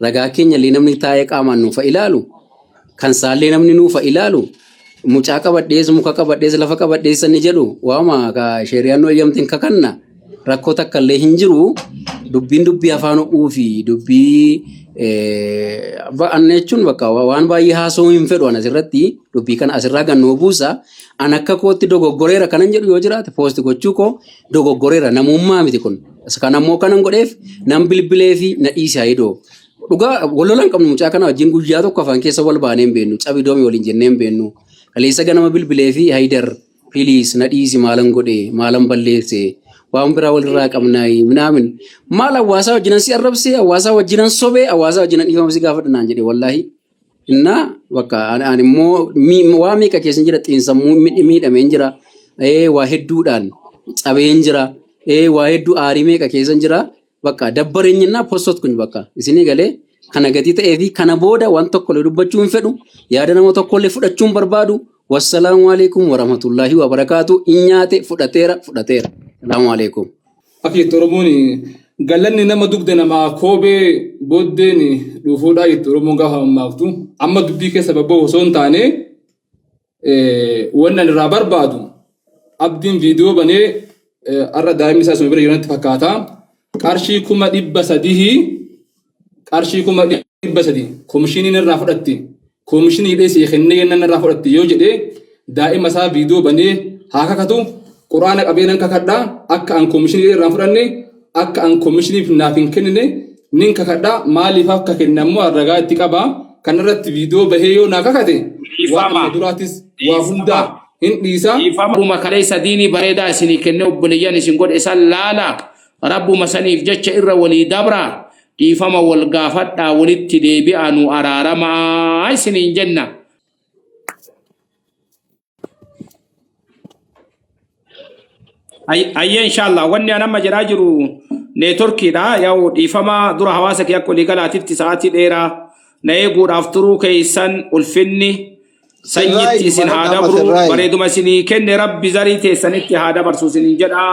Ragaa keenya illee namni taa'ee qaamaan nuufa ilaalu, kan isaallee namni nuufa ilaalu, mucaa qabadhees, muka qabadhees, lafa qabadhees inni jedhu waama ka sheeriyaan nu eeyyamteen kakanna rakkoo takka illee hin jiru. Dubbiin dubbii afaan ho'uu fi dubbii anna jechuun bakka waan baay'ee haasa'uu hin fedhu an asirratti dubbii kana asirraa gannoo buusa. An akka kootti dogoggoreera kanan jedhu yoo jiraate poosti gochuu koo dogoggoreera namummaa miti kun. Kan ammoo kanan godheef nan bilbilee fi na dhiise hayidoo. Dhugaa wal lola hin qabnu mucaa kana wajjin guyyaa tokko afaan keessa wal baanee hin beeknu cabi doomi waliin jennee hin beeknu. Kaleessa ganama bilbilee fi Haydar please na dhiisi maalan godhe maalan balleesse waan biraa walirraa qabnaayi minaamin maal hawaasaa wajjinan si arrabsee hawaasaa wajjinan sobee hawaasaa wajjinan dhiifama si gaafadha naan jedhe wallaahi. Innaa bakka ani immoo waa meeqa keessa jira xiinsammuu miidhameen jira waa hedduudhaan cabeen jira waa hedduu aarii meeqa keessa jira bakka dabbareenyinnaa postot kun bakka isinii galee kana gatii ta'ee fi kana booda waan tokko illee dubbachuu hin fedhu yaada nama tokko illee fudhachuu hin barbaadu wassalaamu alaikum warahmatullaahi wabarakaatu in nyaate fudhateera fudhateera salaamu alaikum. Akka jettu Oromoon galanni nama dugda namaa koobee booddeen dhufuudhaa jettu Oromoon gaafa mammaaktu. Amma dubbii keessa babba'u osoo hin taane wanni ani irraa barbaadu abdiin viidiyoo banee har'a daa'imni isaa isuma bira jiranitti fakkaata. Qarshii 300,000 qarshii 300,000 komishiniin irraa fudhatti komishinii hidhee sii kennee jennaan irraa fudhatti yoo jedhee daa'ima isaa viidiyoo banee haa kakatu quraana qabee nan kakadha akka an komishinii irraa hin fudhanne akka an komishiniif naaf hin kennine nin kakadha maaliif akka kenne ammoo ragaa itti qaba kanarratti viidiyoo bahee yoo naa kakate waan Dhiifama. amma duraatis waa hundaa hin dhiisa. Dhiifama. Rabbuma kaleessa diinii bareedaa isinii kennee obboleeyyan isin godhe san laala. Rabbuma saniif jecha irra walii dabraa. Dhiifama wal gaafadhaa walitti deebi'aa nu araaramaa isiniin jenna. Ayyee inshallah wanni an amma jedhaa jiru neetworkiidha. Yaa'u dhiifama dura hawaasa kee akka waliigalaatitti sa'aatii dheeraa na eeguudhaaf turuu keessan ulfinni sanyitti Sirraayi isin haa dubbadhu amma dabru sirraayi. bareeduma isinii kenne rabbi zarii teessanitti haa dabarsu isiniin jedha.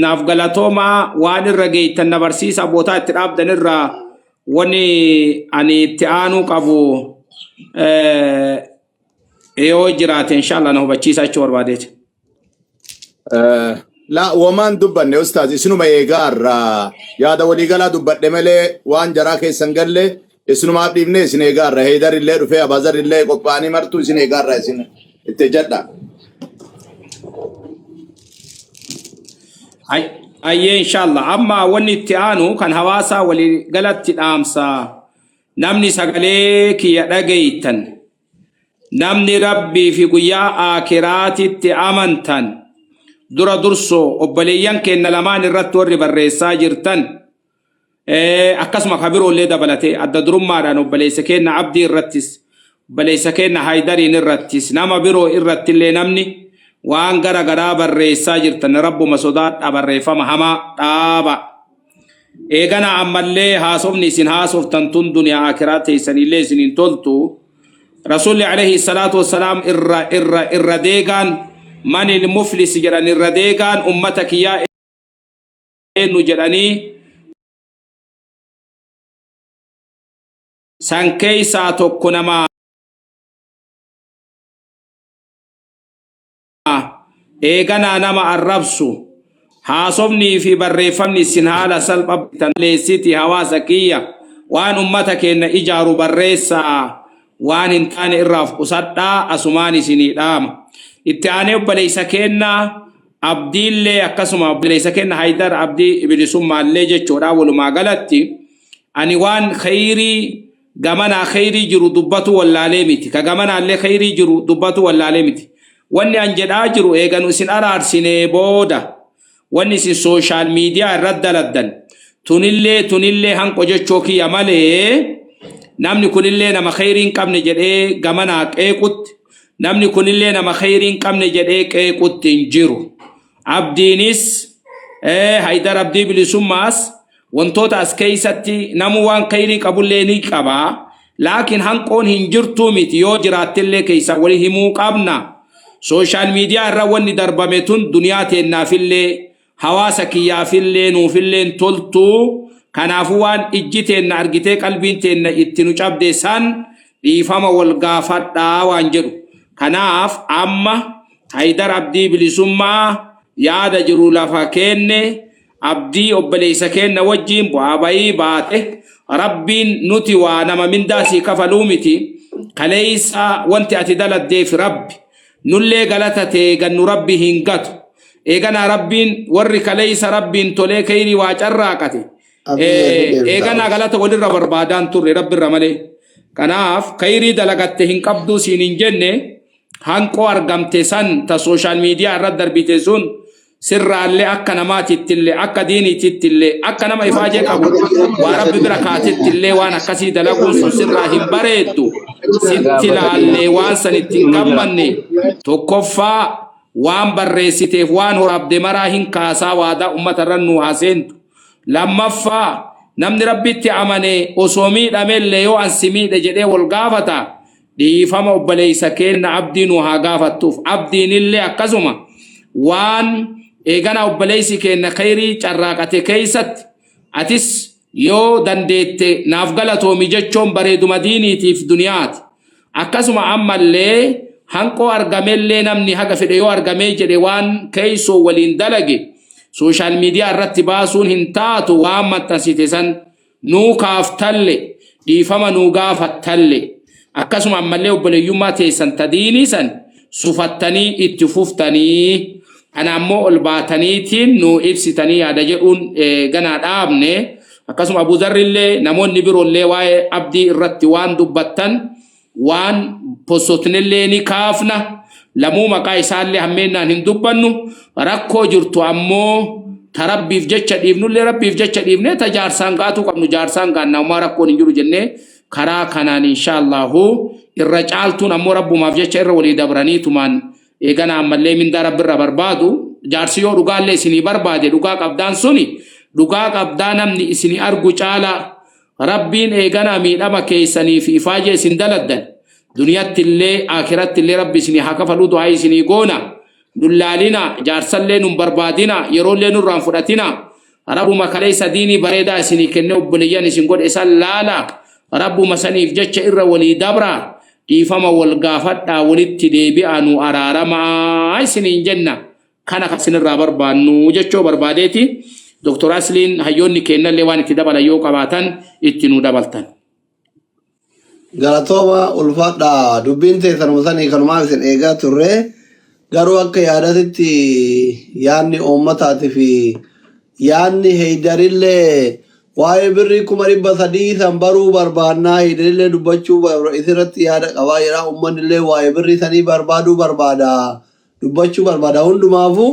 Naaf galatoomaa waan irra geeytan na barsiisa bootaa itti dhaabdan irraa wani ani itti aanuu qabu yoo jiraate inshallah na hubachiisa jechuu barbaadeeti. La womaan dubbanne ustaaz isinuma eegaarra yaada waliigalaa dubbadhe malee waan jaraa keessan galle isinumaaf dhiifne isin eegaarra heydar illee dhufee abazar illee qophaa'anii martuu isin eegaarra isin itti jedha. Ayyee inshallah amma wanni itti aanu kan hawaasaa waliigalatti dhaamsa namni sagalee kiyya dhageeytan Namni Rabbii fi guyyaa Aakhiraatitti amantan dura dursoo obboleeyyan keenna lamaan irratti warri barreessaa jirtan akkasuma ka biroollee dabalatee adda durummaadhaan obboleessa keenna Abdii irrattis obboleessa keenna Haydariin irrattis nama biroo irrattillee namni waan gara garaa barreessaa jirtan Rabbuma sodaadha barreeffama hamaa dhaaba. Eegana ammallee haasofni isin haasoftan tun duniyaa akiraa teessanillee isin hin toltu. Rasuulli alayhi salaatu wassalaam irra irra irra deegaan manil muflis jedhan irra deegaan ummata kiyyaa eenyu jedhanii san keessaa tokko nama Eeganaa nama arrabsu haasofnii fi barreeffamni isin haala salpha leessiti hawaasa kiyya waan ummata keenna ijaaru barreessaa waan hin taane irraa of qusadhaa asumaan isinii dhaama. Itti aanee obboleessa keenna Abdiillee akkasuma obboleessa keenna Haydar Abdii bilisummaallee jechuudha walumaa galatti ani waan kheyrii gamanaa kheyrii jiru dubbatu wallaalee miti ka gamanaallee kheyrii jiru dubbatu wallaalee miti wanni an jedhaa jiru eega nu isin araarsinee booda wanni isin sooshaal miidiyaa irratti daladdan tunillee tunillee hanqo jechoo kiyya malee namni kunillee nama kheyrii hin qabne jedhee gamanaa qeequtti namni kunillee nama kheyrii hin qabne jedhee qeequtti hin jiru abdiinis haydar abdii bilisummaas Wantoota as keeysatti namuu waan kheyrii qabullee ni qaba. Laakiin hanqoon hin jirtuu miti yoo jiraattellee keeysaa wali himuu qabna. Sooshaal miidiyaa irra wanni darbame tun duniyaa teennaafillee hawaasa kiyyaafillee nuufillee hin toltu. Kanaafuu waan ijji teenna argitee qalbiin teenna itti nu cabde san dhiifama wal gaafadhaa waan jedhu. Kanaaf amma Haydar Abdii Bilisummaa yaada jiru lafa keenne Abdii obboleessa keenna wajjiin bu'aa bayii baate Rabbiin nuti waa nama mindaa sii kafaluu miti kaleessa wanti ati daladdeef Rabbi nullee galata tee gannu Rabbi hin gatu eeganaa Rabbiin warri kaleessa Rabbiin tolee keyrii waa carraaqate eeganaa galata walirra barbaadaan turre Rabbirra malee kanaaf keyrii dalagatte hin qabduu siin hin jenne hanqoo argamte san ta social media irra darbite sun sirraallee akka namaatittillee akka diiniitittillee akka nama ifaajee qabu waa rabbi bira kaatettillee waan akkasii dalaguun sun sirraa hin bareeddu sitti laallee waan san itti hin gammanne tokkoffaa waan barreessiteef waan horaabde maraa hin kaasaa waadaa ummata irra nuu haa seentu lammaffaa namni rabbitti amane osoo miidhamellee yoo an si miidhe jedhee wal gaafata Dhiifama obboleeysa keenna Abdii nuu haa gaafattuuf. Abdiinillee akkasuma waan eeganaa obboleeysi keenna kheyrii carraaqate keeysatti atis yoo dandeette naaf galatoomi jechoon bareeduma diiniitiif duniyaati. Akkasuma ammallee hanqoo argamellee namni haga fedhe yoo argamee jedhe waan keeysoo waliin dalage social media irratti baasuun hin taatu waan maxxansite san nuu kaaftalle dhiifama nuu gaafattalle akkasuma ammallee obboleeyyummaa teessan ta diinii san sufattanii itti fuftanii kana ammoo ol baataniitiin nuu ibsitanii yaada jedhuun ganaa dhaabne akkasuma Abu Zarrillee namoonni biroollee waa'ee abdii irratti waan dubbattan waan possotnellee ni kaafna lamuu maqaa isaallee hammeennaan hin dubbannu rakkoo jirtu ammoo ta rabbiif jecha dhiifnullee rabbiif jecha dhiifnee ta jaarsaan gaatuu qabnu jaarsaan gaanna ammaa rakkoon hin jiru jennee karaa kanaan inshaallahu irra caaltuun ammoo rabbumaaf jecha irra walii dabranii tumaan eegana ammallee mindaa rabbirra barbaadu jaarsi yoo dhugaallee isinii barbaade dhugaa qabdaan suni dhugaa qabdaa namni isinii argu caalaa Rabbiin eeganaa miidhama keeysanii fi ifaajee isin daladdan duniyattillee aakirattillee Rabbi isinii haa kafaluu du'aa'ii isinii goona nun laalinaa jaarsallee nun barbaadinaa yeroollee nurraan fudhatinaa Rabbuma kaleessa diinii bareedaa isinii kennee obboleeyyan isin godhe san laalaa Rabbuma saniif jecha irra walii dabraa dhiifama wal gaafadhaa walitti deebi'aa nu araaramaa isiniin jenna Kana kan isinirraa barbaannu jechuu barbaadeeti. Dr. Asliin hayyoonni keennallee waan itti dabalan yoo qabaatan itti nu dabaltan. Galatooma ulfaadha dubbiin teessanuma sanii kanumaaf isin eegaa turre garuu akka yaadatitti yaadni uummataati fi yaadni heeydarillee waa'ee birrii 300,000 san baruu barbaannaa heeydarillee dubbachuu isirratti yaada qabaa jira uummanni waa'ee birrii sanii barbaaduu barbaada dubbachuu barbaada hundumaafuu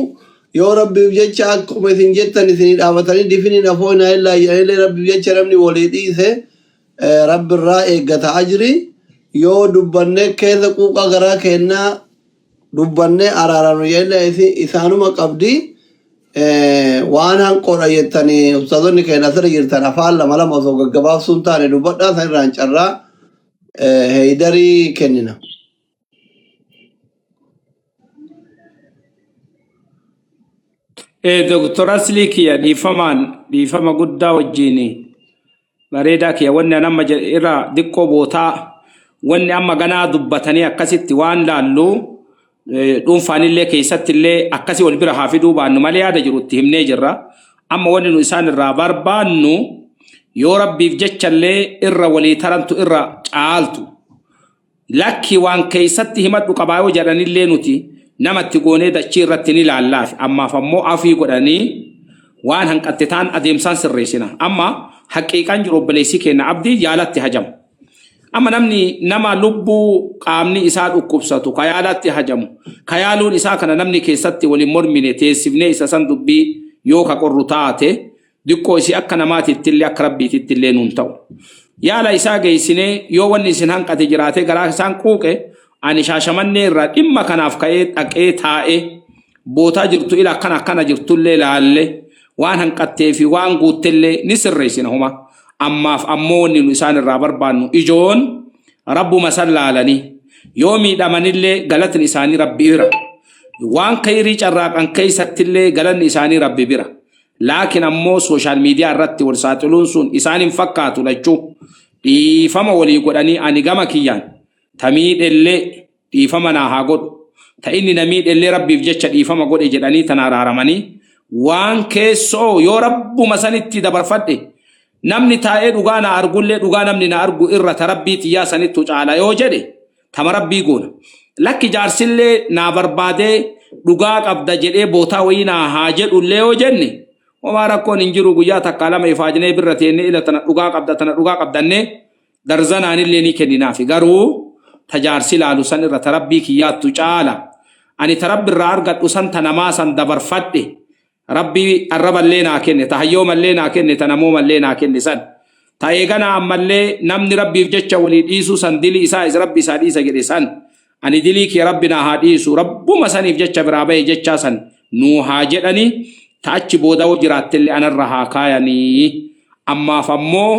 yoo rabbiif jecha akkuma isin jettan isinii dhaabatanii difiniin afoo inaa illaa jedhanillee rabbiif jecha namni walii dhiise rabbirraa eeggata ajri yoo dubbannee keessa quuqaa garaa keennaa dubbannee araaranu jedhanillee isaanuma qabdi waan hanqoodha jettanii ustaazonni keenya asirra jirtan afaan lama lama osoo gaggabaabsuun taane dubbadhaa san irraan carraa heeydarii kennina. Doktor Aslii kiyya dhiifamaan dhiifama guddaa wajjiin bareedaa kiyya wanni an amma jedhe irra diqqoo bootaa wanni amma ganaa dubbatanii akkasitti waan laallu dhuunfaanillee keessattillee akkasii wal bira haa fiduu baannu malee yaada jiru itti himnee jirra. Amma wanni nu isaan irraa barbaannu yoo rabbiif jechallee irra walii tarantu irra caaltu Lakki waan keessatti himadhu qabaa yoo jedhanillee nuti namatti goonee dachii irratti ni laallaafi. Ammaaf ammoo afii godhanii waan hanqatte taan adeemsaan sirreessina. Amma haqiiqaan jiru obboleessi keenya Abdii yaalatti hajamu. Amma namni nama lubbuu qaamni isaa dhukkubsatu ka yaalatti hajamu ka yaaluun isaa kana namni keessatti waliin mormine teessifnee isa san dubbii yoo ka qorru taate Diqqoo isii akka namaatittillee akka rabbiitittillee nuun ta'u. Yaala isaa geessinee yoo wanni isin hanqate jiraatee garaa isaan quuqe ani shaashamannee irraa dhimma kanaaf ka'ee dhaqee taa'ee bootaa jirtu ila akkana akkana jirtullee laalle waan hanqattee fi waan guuttellee ni sirreessina homa. Ammaaf ammoo wanni nu isaan irraa barbaannu ijoon rabbuma san laalanii yoo miidhamanillee galatni isaanii rabbi bira. Waan kayrii carraaqan keessattillee galanni isaanii rabbi bira. Laakiin ammoo social media irratti wal saaxiluun sun isaan hin fakkaatu. Lachuu dhiifama walii godhanii, ani gama kiyyaan ta miidhellee dhiifama naa haa godhu, ta inni na miidhellee Rabbiif jecha dhiifama godhe jedhanii tana araaramanii, waan keessoo yoo Rabbuma sanitti dabarfadhe, namni taa'ee dhugaa na argullee dhugaa namni na argu irra ta Rabbii xiyyaa sanittu caala yoo jedhe, tama Rabbii goona. Lakki, jaarsillee naa barbaadee dhugaa qabda jedhee bootaa wayii naa haa jedhullee yoo jenne, homaa rakkoon hin jiru. Guyyaa takkaa lama ifaajnee birra teennee, ila tana dhugaa qabda, tana dhugaa qabdannee darzanaanillee ni kenninaafi. Garuu tajaarsi laalu san irra ta Rabbii kiyyaattu caala. Ani ta Rabbi irraa argadhu san ta namaa san dabarfadhe. Rabbii arraballee naa kenne, ta hayyoomallee naa kenne, ta namoomallee naa kenne san. Ta eeganaa ammallee namni Rabbiif jecha walii dhiisuu san dilii isaa is Rabbi isaa dhiisa jedhe san. Ani dilii kee Rabbi naa haa dhiisu, Rabbuma saniif jecha biraa bahe jechaa san nuu haa jedhani, ta achi booda hoo jiraattellee anarra haa kaayanii. Ammaaf ammoo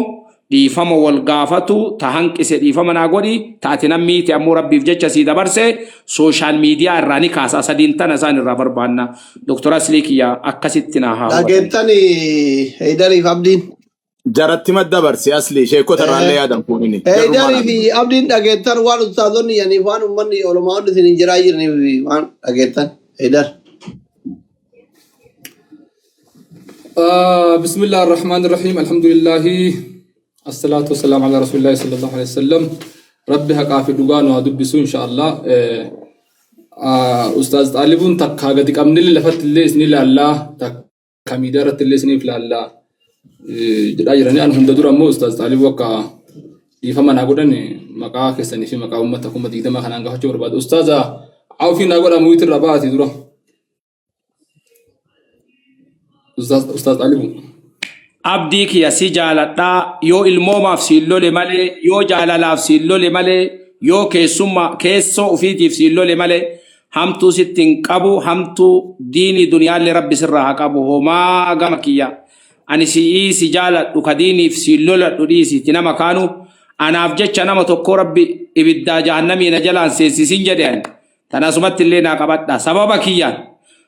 dhiifama wal gaafatu, ta hanqise dhiifama naa godhi, ta ati nan miite ammoo Rabbiif jecha sii dabarse, social media irraa ni kaasa. Sadiin tana isaan irraa barbaanna. Dr. Aslii kiyya akkasitti naa haa hubatani. Dhageettani Heydariif Abdiin. Jaratti madda barsi asli sheekota irraallee yaadan fuunini. Heydarii fi Abdiin dhageettan, waan ustaazonni yaniif waan uummanni olomaa'onni isin hin jiraa jiraniif waan dhageettan, Heydar. بسم الله الرحمن الرحيم، الحمد لله، الصلاة والسلام على رسول الله صلى الله عليه وسلم. ربي حقا في دغان ودبسو إن شاء الله. أستاذ طالبون تكا قد قمن اللي لفت اللي سني الله تكا ميدارة اللي سني في الله jedhaa jiranii. An hunda dura immoo Ustaaz Xaalibuu akka dhiifama naa godhan maqaa keessanii fi maqaa uummata 20,000 kanaan gaafachuu barbaadu. Ustaaza, awfii naa godha, mute irraa ba'aati dura. Ustaaz Xaalibuu. Abdii kiyya, si jaaladhaa. Yoo ilmoomaaf siin lole malee, yoo jaalalaaf siin lole malee, yoo keessummaa keessoo ufiitiif siin lole malee, hamtuu sitti hin qabu. Hamtuu diinii duniyaallee Rabbi sirraa haa qabu. Homaa gama kiyya ani si'ii si jaaladhu, ka diiniif siin loladhu dhiisiiti, nama kaanu anaaf jecha nama tokko Rabbi ibiddaa jahannamii na jalaan seensisin jedhe. Ani tanasumatti illee naa qabadha. Sababa kiyyaan,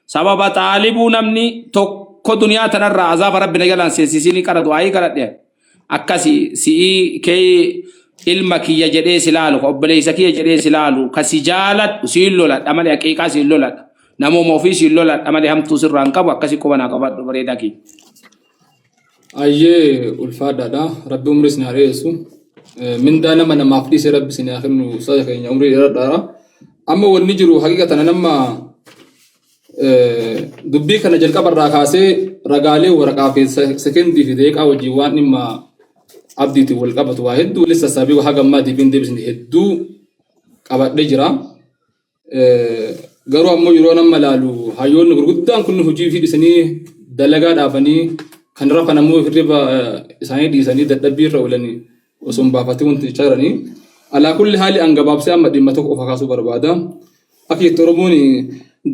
sababa Xaalibuu namni tokko duniyaa tanarraa azaaba Rabbi na jalaan seensisinii qara du'aayii kadhadhe. Akkasi si'ii kee ilma kiyya jedhee si laalu, ka obboleessa kiyya jedhee si laalu, ka si jaaladhu siin loladha malee, haqiiqaa siin loladha, namooma ofii siin loladha malee, hamtuu sirraa hin qabu. Akkasi quba naa qabadhu, bareedaa kiyya. Ayyee, ulfaadhaadha. Rabbi umrii isin haa dheeressu. Mindaa nama namaaf dhiise Rabbi isin haa kennu, ustaaza keenya umrii dheeradhaadha. Amma wanni jiru haqiiqatan nama dubbii kana jalqabarraa kaasee ragaalee waraqaa fi sekendii fi deeqaa wajjin waan dhimma Abdiitiin wal qabatu waa hedduu walitti sassaabee haga ammaa deebiin deebisne hedduu qabadhee jira. Garuu ammoo yeroo nama ilaalu hayyoonni gurguddaan kun hojii fi dhiisanii dalagaa dhaabanii kan rafan ammoo hirriba isaanii dhiisanii dadhabbii irra oolanii osoo hin baafatin wanti jechaa jiranii. Alaa kulli haali an gabaabsee amma dhimma tokko qofa kaasuu barbaada. Akka jettu Oromoon,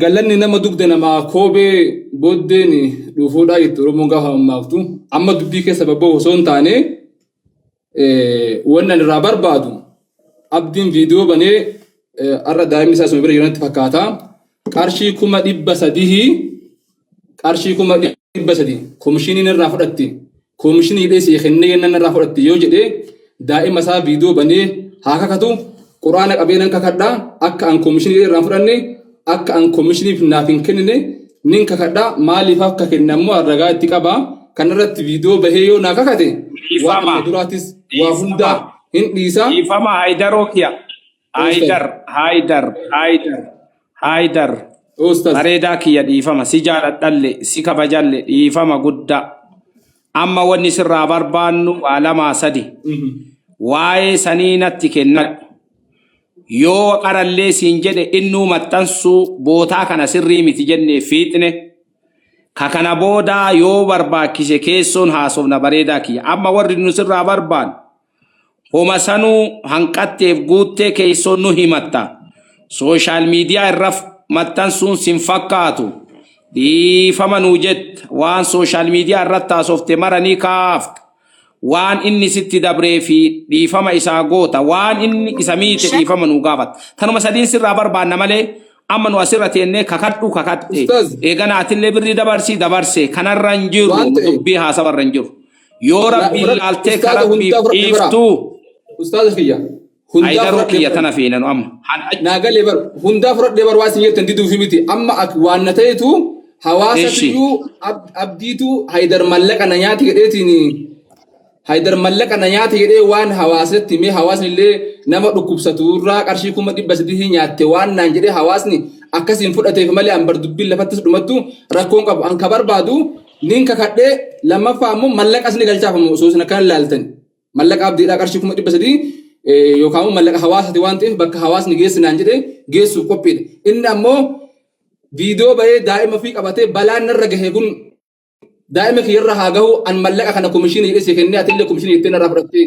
galanni nama dugda namaa koobee booddeen dhufuudhaa jettu Oromoon gaafa mammaaktu. Amma dubbii keessa babba'u osoo hin taane, wanni ani irraa barbaadu Abdiin viidiyoo banee har'a daa'imni isaa isuma bira jiranitti fakkaata. Qarshii 300,000, qarshii 300,000 komishiniin irraa fudhatti. Komishinii hidhee sii kennee jennaan irraa fudhatti yoo jedhee, daa'ima isaa viidiyoo banee haa kakatu. Quraana qabee nan kakadha, akka an komishinii irraa fudhanne, akka an komishiniif naaf hin kennine nin kakadha. Maaliif akka kenne ammoo ragaa itti qaba. Kanarratti viidiyoo bahee yoo naa kakate, waan Dhiifama. amma duraatis waa hundaa hin dhiisa. Dhiifama, Haydaroo kiya. Haydar, Haydar, Haydar, Haydar. Ustaz. Bareedaa kiyya, dhiifama, si jaaladhalle si kabajalle, dhiifama guddaa. Amma wanni sirraa barbaannu waa lamaa sadi. Waa'ee sanii natti kennadhu. Yoo qarallee siin jedhe, innuu maxxansuu bootaa kana sirrii miti jennee fiixne. Ka kana boodaa yoo barbaachise keessoon haasofna, bareedaa kiyya. Amma warri nu sirraa barbaannu homa sanuu hanqatteef guuttee keessoon nu himatta. Social media irra maxxansuun sin fakkaatu. Dhiifama nuu jetta, waan social media irratti haasofte mara ni kaafta. Waan inni sitti dabree fi dhiifama isaa goota. Waan inni isa miite dhiifama nuu gaafata. Tanuma sadiin sirraa barbaanna malee Amma nu asirra teennee kakadhu kakadhe. Ustaaz. Eegana atillee birrii dabarsii dabarse kanarra hin jirru Waan ta'e. dubbii haasawarra hin jiru. Yoo Na- rabbiin fudhadhu. laaltee ka Ustaaza rabbiif hundaa fudhadhe bara. dhiiftuu Ustaaza kiyya. Hundaa Haydaroo fudhadhe kiyya bara. tana feena nu amma. Han Naa galee bar hundaa fudhadhee bar waa isin jettan diduufi miti. Amma ak waan na ta'etu hawaasatu Eshi. iyyuu abdiitu Haydar mallaqa na nyaate jedheetiin Haydar mallaqa na nyaate jedhee waan hawaasatti himee hawaasni illee nama dhukkubsatu irraa qarshii 300,000 nyaatte waan naan jedhee hawaasni akkasiin fudhateef malee an bar dubbiin lafattis dhumattu rakkoon qabu an ka barbaadu nin kakadhee lammaffaa ammoo mallaqas ni galchaafamu osoo isin akkana laaltan mallaqa abdiidhaa qarshii 300,000 yookaan immoo mallaqa hawaasati waan ta'eef bakka hawaasni geessi naan jedhee geessuuf qophiidha. Inni ammoo viidiyoo bahee daa'ima ofii qabatee balaan narra gahe kun daa'ima kiyya irra haa gahu an mallaqa kana komishinii jedhee si kennee atillee komishinii jettee narraa fudhattee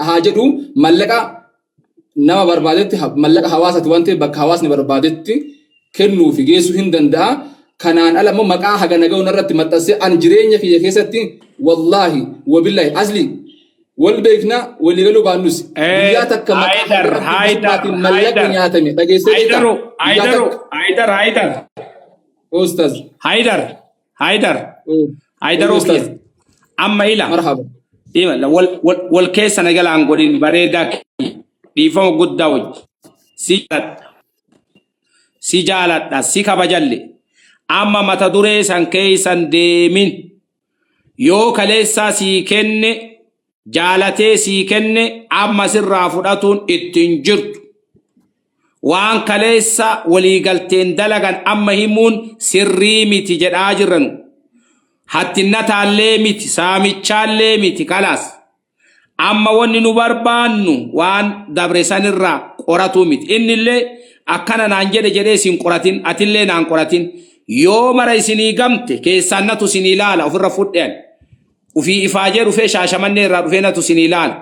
haa jedhu mallaqa nama barbaadetti mallaqa hawaasati waan ta'eef bakka hawaasni barbaadetti kennuu fi geessuu hin danda'a. Kanaan ala immoo maqaa hagana gahu narratti maxxansee an jireenya kiyya keessatti wallaahi wabillahi asli wal beekna walii galuu baannus guyyaa takka maqaa Haydar, hagana Haydar, bilisummaatti mallaqni Haydar. nyaatame dhageessee beektaa? Haydaru, Guyyaa Haydaru, takka. Haydar, Haydar. Ustaz. Haydar, Haydar, Haydaroo Ustaz. kiyya. Amma ila. Marhaba. Ima, wal, wal, wal keessa na jalaan godhin bareedaa kiyya. Dhiifama guddaa wajji. Si jaaladha. Si jaaladha. Si kabajalle. Amma mata duree san keessan deemin. Yoo kaleessaa sii kenne jaalatee sii kenne amma sirraa fudhatuun ittiin jirtu. Waan kaleessa waliigalteen dalagan amma himuun sirrii miti jedhaa jirranu. Hattinnataallee miti, saamichaallee miti kalaas. Amma wanni nu barbaannu waan dabre sanirraa qoratuu miti. Innillee akkana naan jedhe jedhee isin qoratin, atillee naan qoratin. Yoo mara isinii gamte keessaan natu isinii laala ofirra fudhe ani. Ufii ifaajee dhufee shaashamannee irraa dhufee natu isinii laala.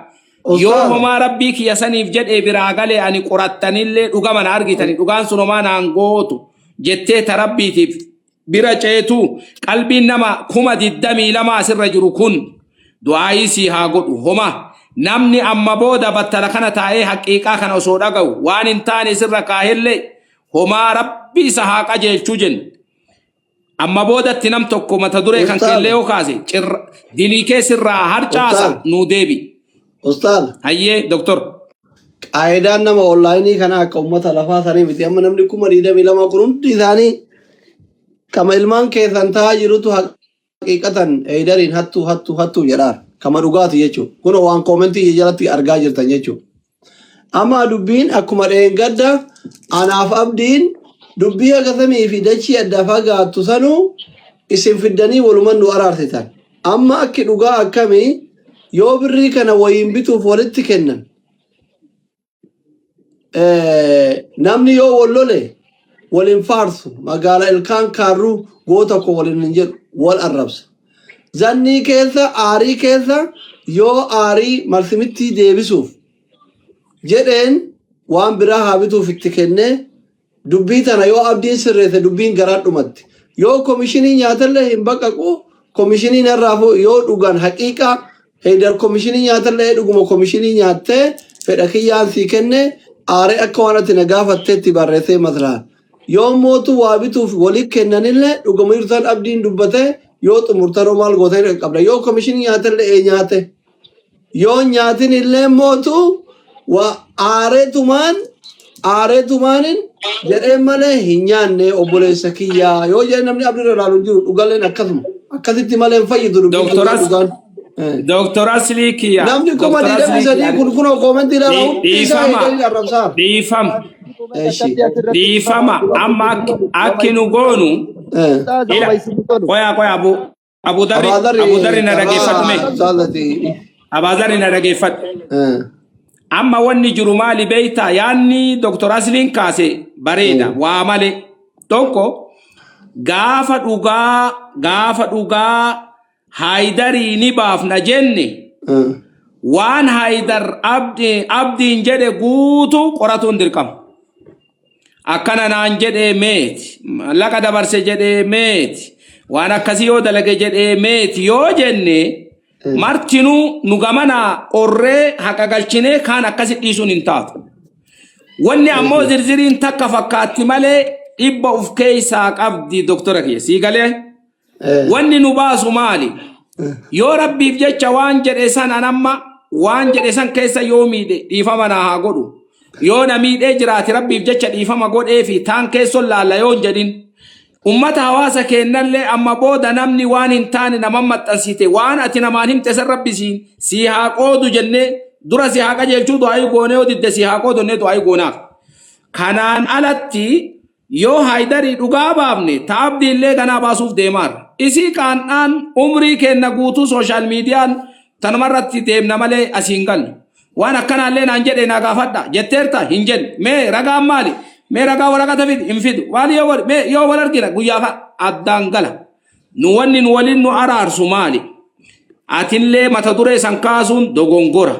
Yoo Ustaaz. homaa rabbii kiyya saniif jedhee biraa galee ani qorattanillee dhugama na argitani dhugaan sun homaa naan gootu jettee ta rabbiitiif bira ceetu qalbiin nama 22,000 asirra jiru kun du'aayii sii haa godhu homa namni amma booda battala kana taa'ee haqiiqaa kana osoo dhaga'u waan hin taane sirra kaahellee homaa rabbi isa haa qajeelchuu jenna. Amma boodatti nam tokko mata duree kan Ustaaz. keellee yoo kaase cirra dilii kee sirraa harcaasa Ustaaz. nuu deebi. Ustaaz. Hayyee doktor. Qaayidaan nama onlaayinii kana akka uummata lafaa sanii miti. Amma namni 22,000 kun hundi isaanii kama ilmaan keessan taa'aa jirutu haqiiqatan eedariin hattuu hattuu hattuu jedhaan. Kama dhugaati jechuudha. Kun waan koomentii jalatti argaa jirtan jechuudha. Amma dubbiin akkuma dheengadda anaaf abdiin dubbii haga samii fi dachii adda fagaattu sanuu isin fiddanii waluman nu araarsitan. Amma akki dhugaa akkamii yoo birrii kana wayiin bituuf walitti kennan namni yoo wal lole wal hin faarsu magaala ilkaan kaarruu goota koo waliin hin jedhu wal arrabsa. Zannii keessa aarii keessa yoo aarii marsimittii deebisuuf jedheen waan biraa haa bituuf itti kennee dubbii tana yoo abdiin sirreesse dubbiin garaa dhumatti. Yoo komishinii nyaatallee hin baqaqu komishinii narraa yoo dhugan haqiiqaa heydar komishinii nyaatallee dhuguma komishinii nyaattee fedha kiyyaan sii kenne aaree akka waan ati na gaafatteetti barreessee maslaan. Yoo mootu waa bituuf walii kennanillee dhuguma jirtan abdiin dubbatee yoo xumurtanoo maal gootee qabda. Yoo komishinii nyaatallee ee nyaate. Yoo nyaatin illee mootu waa aareetumaan aareetumaanin jedhee malee hin nyaanne obboleessa kiyyaa yoo jedhe namni abdiirra ilaalu hin jiru dhugalleen akkasuma akkasitti malee hin fayyidu dubbiin Doktor dhugaa As dhugaan. Doktor Aslii kiyya. Namni kuma Doktor digdamii Aslii sadii kiyya. kun kunoo koomentii ilaala hundi isaa Dhiifama. eeganii arrabsaa. Dhiifama. Eshi. Dhiifama. Amma akki nu goonu ila qoyaa qoyaa abu Abu Dharri Abaazarri Abu Dharri na dhageeffadhu mee. carraa saalati. Abaazarri na dhageeffadhu. Amma wanni jiru maali beektaa yaanni Dr. Asliin kaase bareeda waa malee tokko gaafa dhugaa gaafa dhugaa Haayidarii ni baafna jenne waan Haayidar abdiin jedhe guutuu qoratuun dirqama. Akkana naan jedhee meeti mallaqa dabarse jedhee meeti waan akkasii yoo dalage jedhee meeti yoo jenne martinuu nu gamanaa qorree haqa galchinee kaan akkasi dhiisuun hin taatu. Wanni ammoo zirziriin takka fakkaatti malee dhibba uf keessaa qabdi doktora kiyya sii galee. Wanni nu baasu maali? Yoo Rabbiif jecha waan jedhe san an amma waan jedhe san keessa yoo miidhe dhiifama naa haa godhu. Yoo na miidhee jiraate Rabbiif jecha dhiifama godhee fi taan keesson laalla yoo hin jedhin. Ummata hawaasa keennallee amma booda namni waan hin taane nama maxxansite waan ati namaan himte san Rabbi siin sii haa qoodu jennee dura si haa qajeelchuu du'aayii goonee yoo didde sii haa qoodu jennee du'aayii goonaaf. Kanaan alatti Yoo Haydarii dhugaa baafne ta Abdiillee ganaa baasuuf deemaarra. Isii qaan'aan umrii keenna guutuu sooshaal miidiyaan tanumarratti deemna malee asii hin gallu. Waan akkanaallee naan jedhe naa gaafadha jetteerta hin jenne. Mee ragaan maali? Mee ragaa waraqata fidi hin fidu. Maali yoo wal mee yoo wal argina guyyaa fa addaan gala. Nu wanni nu waliin nu araarsu maali? Atillee mata duree san kaasuun dogongora.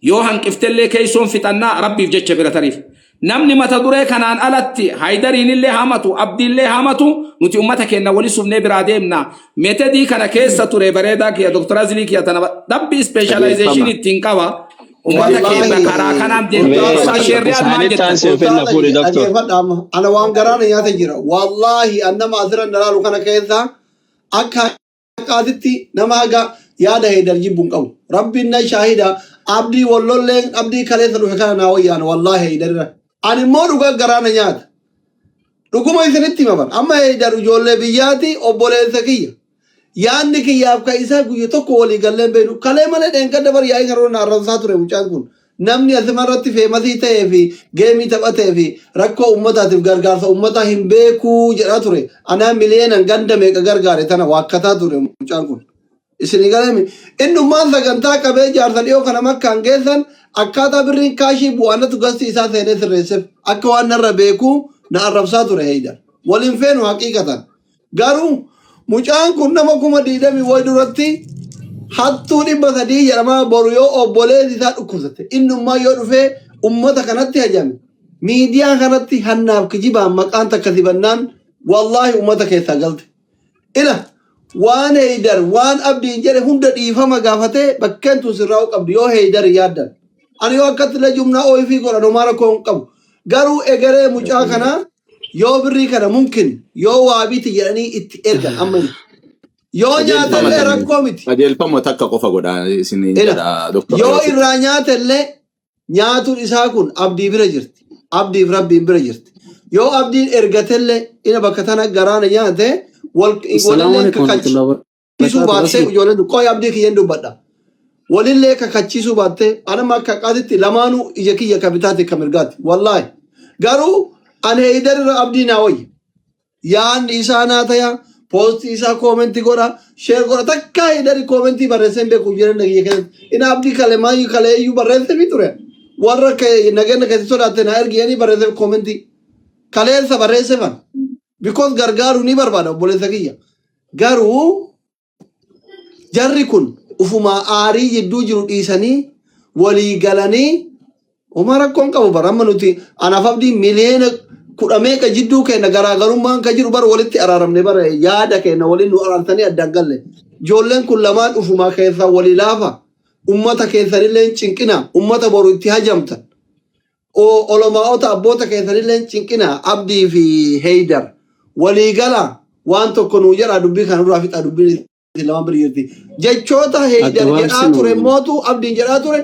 Yoo hanqiftellee keessoon fixannaa Rabbiif jecha bira tariif. Namni mata duree kanaan alatti Haydariinillee hamatu, Abdiillee hamatu nuti ummata keenya wali sufnee biraa deemna. Metedii kana keessa ture bareedaa kiyya Dr. Azlii kiyya tana dabbi specialization Qajeelfama. ittiin qaba. Ummata keenya karaa Wallaahi kanaan deemna. Mee Ustaaz ustaaza Sheer kiyya Riyaad maal isaanitti jettan? aansee of ustaaza na fuudhi kiyya doktor. dhageeffadha amma ana waan garaana nyaata jira wallaahi an nama asirra nalaalu kana keessa akka haqaatitti nama haga yaada heydar jibbu hin qabu rabbiin na shaahida abdii wallolleen abdii kaleessa dhufe kana naa wayyaana wallaahi heydarira ani immoo dhuga garaana nyaata dhuguma isinitti hima bara amma heydar ijoollee biyyaati obboleessa kiyya Yaanni kiyyaaf ka isaa guyya tokko walii gallee hin beeknu. Kalee malee dheengadda bar yaa'ii karoora na arrabsaa ture mucaan kun. Namni asuma irratti feemasii ta'ee fi geemii taphatee fi rakkoo uummataatiif gargaarsa uummataa hin beekuu jedhaa ture. Anaa miliyeenan ganda meeqa gargaare tana waakkataa ture mucaan kun. Isin galeemi. Innummaan sagantaa qabee jaarsa dhiyoo kana makkaan geessan akkaataa birriin kaashii bu'aanatu gasti isaa seenee sirreesseef akka waan narra beekuu na arrabsaa ture heeyda. Waliin feenu haqiiqatan. Garuu mucaan kun nama 20,000 wayi duratti hattuu 300 jedhamaa boru yoo obboleessi isaa dhukkubsate innummaa yoo dhufee ummata kanatti hajame miidiyaa kanatti hannaaf kijibaan maqaan takka sibannaan wallaahi ummata keessaa galte. Ila waan Heydar waan Abdiin jedhe hunda dhiifama gaafatee bakkeen tun sirraa'uu qabdi yoo Heydar yaaddan. Ani yoo akkatti illee jumnaa ooyifii godhan homaa rakkoo hin qabu. Garuu egeree mucaa kanaa yoo birrii kana mumkin yoo waa biti jedhanii itti ergan amma inni. Yoo Qajeelfama nyaatellee rakkoo miti. Qajeelfama takka qofa godha isiniin Ila jedha Dr. yoo Yoosef. irraa nyaatellee nyaatuun isaa kun abdii bira jirti. Abdiif rabbiin bira jirti. Yoo abdiin ergatellee ina bakka tana garaana nyaate wal Assalaamu walillee alaikum kakachiisuu warahmatullahi wabarakatuh. baattee Asli. ijoolleen qoy abdii kiyyan dubbadha. Walillee kakachiisuu baattee anama akka qaatitti lamaanuu ija kiyya ka bitaati ka mirgaati. Wallaahi. Garuu an heeydar irra abdii naa wayya. Yaanni isaa naa taya poostii isaa koomentii godha sheer godha takka heeydari koomentii barreessee hin beeku jireenya kiyya keessatti. Ina abdii kale maayyuu kale iyyuu barreessee fi ture. Warra nageenya keessatti sodaatte naa ergi jedhanii barreessee koomentii. Kaleessa barreessee fan. Because gargaaruu ni barbaada obboleessa kiyya. Garuu Jarri kun ufumaa aarii jidduu jiru dhiisanii walii galanii homaa rakkoon qabu bara amma nuti anaaf abdii miliyoona kudha meeqa jidduu keenya garaagarummaan ka jiru bara walitti araaramne bara yaada keenya waliin nu araarsanii addaan galle. Ijoolleen kun lamaan ufumaa keessaa walii laafa ummata keessanillee hin cinqina ummata boru itti hajamtan. Olomaa'ota abboota keessanillee hin cinqina Abdii fi Heydar walii gala waan tokko nuu jedhaa dubbii kana duraa fixaa dubbiin isin lamaan bira jirti. Jechoota Heydar jedhaa Aggabaabsinu. ture mootu Abdiin jedhaa ture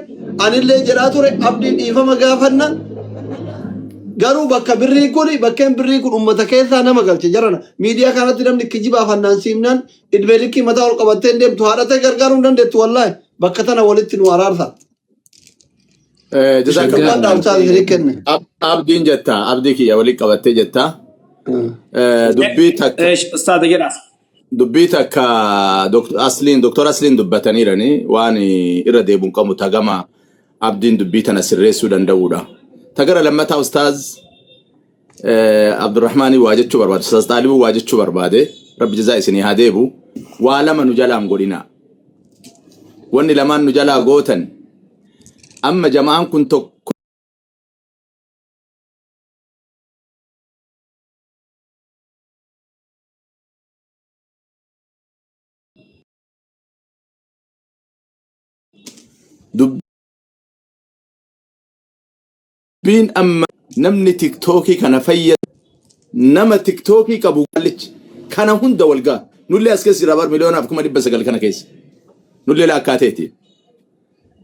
anillee jedhaa ture Abdiin dhiifama gaafanna garuu bakka birrii kun bakkeen birrii kun ummata keessaa nama galche jarana miidiyaa kanatti namni kijibaaf hannaan siimnaan idmee likkii mataa ol qabattee hin deemtu haadhatee gargaaruu hin dandeettu wallaahi bakka tana walitti nu araarsa. Shaggaa. Jazakallah. Dhugaan dhaamsaa isinii kenne. Abdiin jetta abdii kiyya waliin qabattee jetta. Dubbii takka Ustaaza jedhaas. dubbii takka Dr. Asliin Dr. Asliin dubbataniirani waan irra deebuun qabu tagama abdiin dubbii tana sirreessuu danda'uudha. Tagara lammataa ustaaz Abdurrahmaanii waa jechuu barbaade ustaaz Xaalibuu waa jechuu barbaade rabbi jazaa isinii haa deebu waa lama nu jalaan godhina. Wanni lamaan nu jalaa gootan amma jama'aan kun tokko dubbiin amma namni tiktookii kana fayyadu Nama tiktookii qabu qaallichi kana hunda wal ga'a. Nullee as keessa jira bar 900,000 kana keessa. Nullee laakkaateeti.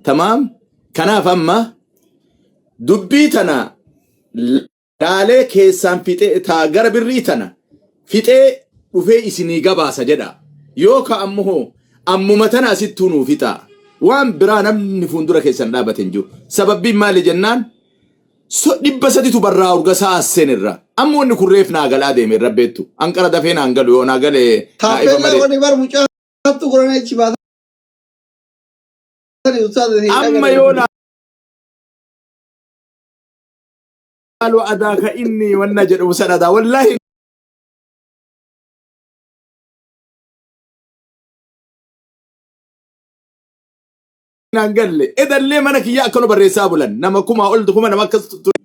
Tamaam. Kanaaf amma dubbii tana laalee keessaan fixee taa gara birrii tana fixee dhufee isinii gabaasa jedha. Yoo ka ammoo ammuma tana asittuu nuu fixaa. Waan biraa namni fuuldura keessan dhaabate hin jiru. Sababbiin maali jennaan So 300tu barraa urga sa'a as seen irra. Amma wanni kun reef naa galaa deeme irra beektu. Anqara dafee naan galu yoo naa gale naa ifa Taappellaa malee. wani bar mucaa hattu godhanii achi baasanii ustaaza hin Amma dhagalee. yoo laalu adaa ka inni wanna jedhu san adaa wallaahi naan galle edallee mana kiyya akkana barreessaa bulan nama kumaa ol kuma nama akkas ture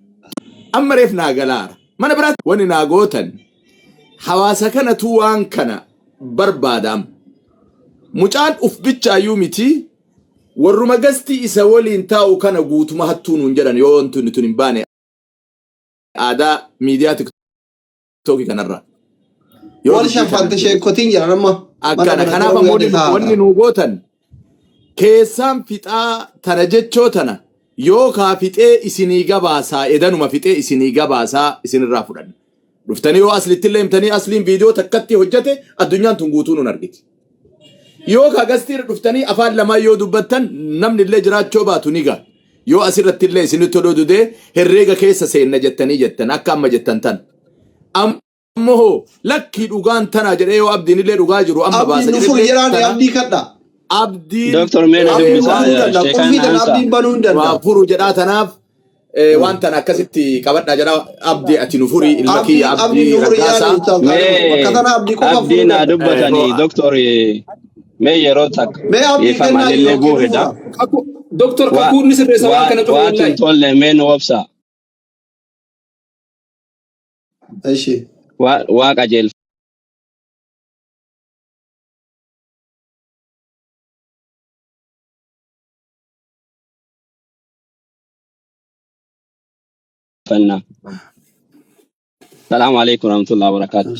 amma reef naa galaara mana biraatti wani naa gootan hawaasa kanatu waan kana barbaadaam mucaan uf bichaayyuu miti warruma gastii isa waliin taa'u kana guutuma hattuu nuun jedhan yoo wanti tun hin baane aadaa miidiyaa tiktookii kanarra yoo Wal dubbii kana shaffante sheekotiin jiran amma mana akkana banatee kanaaf warri ammoo yaade wanni taa'aadha. nuu gootan keessaan fixaa tana jechoo tana yookaa fixee isinii gabaasaa edanuma fixee isinii gabaasaa isinirraa fudhanna. Dhuftanii yoo aslitti illee himtanii asliin viidiyoo takkatti hojjete addunyaan tun guutuu nun argiti. Yookaa gastii irra dhuftanii afaan lamaan yoo dubbattan namni illee jiraachoo baatu ni ga'a. Yoo asirratti illee isinitti toluu didee herreega keessa seenna jettanii jettan akka amma jettan tan. Ammoo lakkii dhugaan tana jedhee yoo abdiin illee dhugaa jiru amma Abdiin baasa nu furi jedhee jedhaan tana abdii kadha. abdiin Doctor mee na Abdiin dubbisa furuu waan danda'a. sheekaan Qulfii tana ansa. abdiin banuu hin waa danda'a. furu jedhaa tanaaf waan tana akkasitti qabadhaa jedhaa abdii ati nu furi ilma Abdiin kiyya abdiin abdii nu furi jedhaan raggaasaa ustaaz Xaalibu. Bakka Mee tana abdii qofa furuu abdii naa danda'a. dubbatanii doctor mee yeroo takka Mee abdii dhiifama kennaa anillee yookiin nu buuhedha. fura. Kakuu Doktor Waa kakuun ni sirreessa waan waa kana cufa waatu wallaahi. hin tolle mee nu obsa. Ishi. Waa waa qajeelfanna. Salaamu alaikum warahmatullahi wabarakatuh.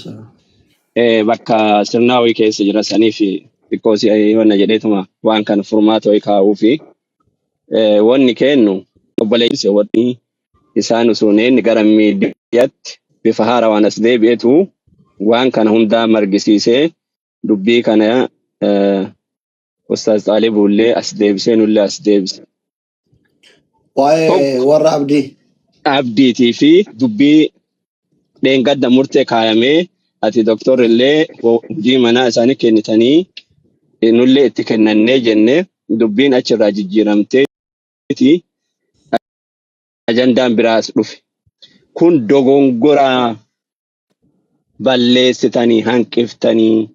Bakka sirnaawii keessa jira sanii fi xiqqoo si wanna jedheetuma waan kana furmaata wayii kaa'uu fi wanni kennu obboleessi wanni isaan osoo hin eenne gara miidiyaatti bifa haarawaan as deebi'etu waan kana hundaa margisiisee dubbii kana Ustaaz Xaalibuullee as deebisee nullee as deebise. Waa'ee Tokko warra abdii. abdiitii fi dubbii dheengadda murtee kaayamee ati doktorrillee hojii manaa isaanii kennitanii nullee itti kennannee jenne dubbiin achirraa jijjiiramteeti ajandaan biraas dhufe. Kun dogongoraa balleessitanii hanqiftanii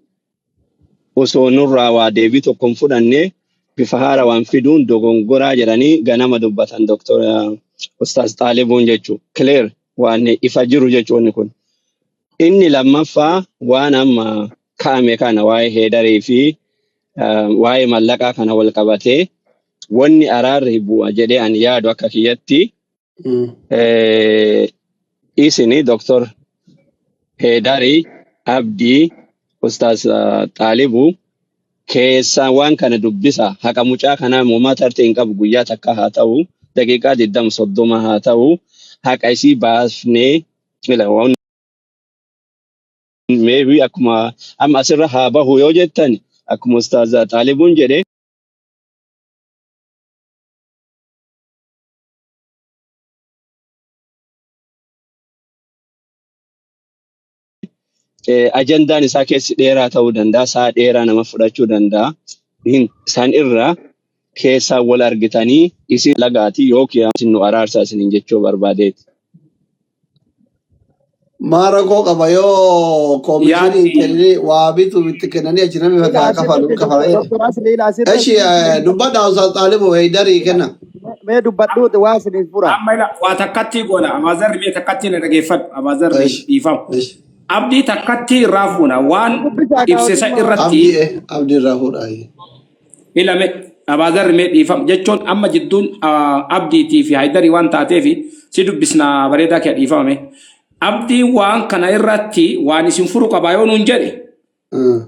osoo nurraa waa deebii tokko hin fudhanne bifa haarawaan fiduun dogongoraa jedhanii ganama dubbatan Doktor Ustaaz Xaalibuun jechuudha. Clear waan ifa jiru jechuun kun. Inni lammaffaa waan amma kaa'ame kana waa'ee heedarii fi waa'ee mallaqaa kana wal qabatee wanni araarri bu'a jedhee ani yaadu akka kiyyatti isini Doktor Heedarii Abdii Ustaaz Xaalibu keessaan waan kana dubbisa haqa mucaa kanaa moomaa tartee hin qabu guyyaa takka haa ta'u daqiiqaa 20 30 haa ta'u haqa isii baafnee ila waan maybe akkuma amma asirra haa bahu yoo jettan akkuma Ustaaz Xaalibuun jedhe Ajandaan isaa keessi dheeraa ta'uu danda'a, sa'a dheeraa nama fudhachuu danda'a. Isaan irra keessaan wal argitanii isin lagaati yookiin isin nu araarsaa isiniin jechuu barbaadeeti. Maa rakkoo qaba yoo koomishiniin Yaadni kennanii waa bitu itti kennanii achi namni Ila fataa kafalu asirratti kafala jedhe. Dr. Asli ila asirratti Eshi dubbadha Ustaaz Xaalibu Heydarii kenna. mee dubbadhu waa isiniif fura. Amma ila waa takkatti goona. Abaazarri mee takkatti na dhageeffadhu. Abaazarri Eshi dhiifama. eshi. Abdii takkatti irraa fuuna. Waan Dubbisaa ibse san kaawwatummaa. irratti Abdii abdii irraa fuudhaa. ilame Abaazarri mee dhiifama jechuun amma jidduun abdiitii fi Haydarii waan taateef si dubbisna bareedaa kee dhiifamame. Abdiin waan kana irratti waan isin furu qabaa yoo nuun jedhe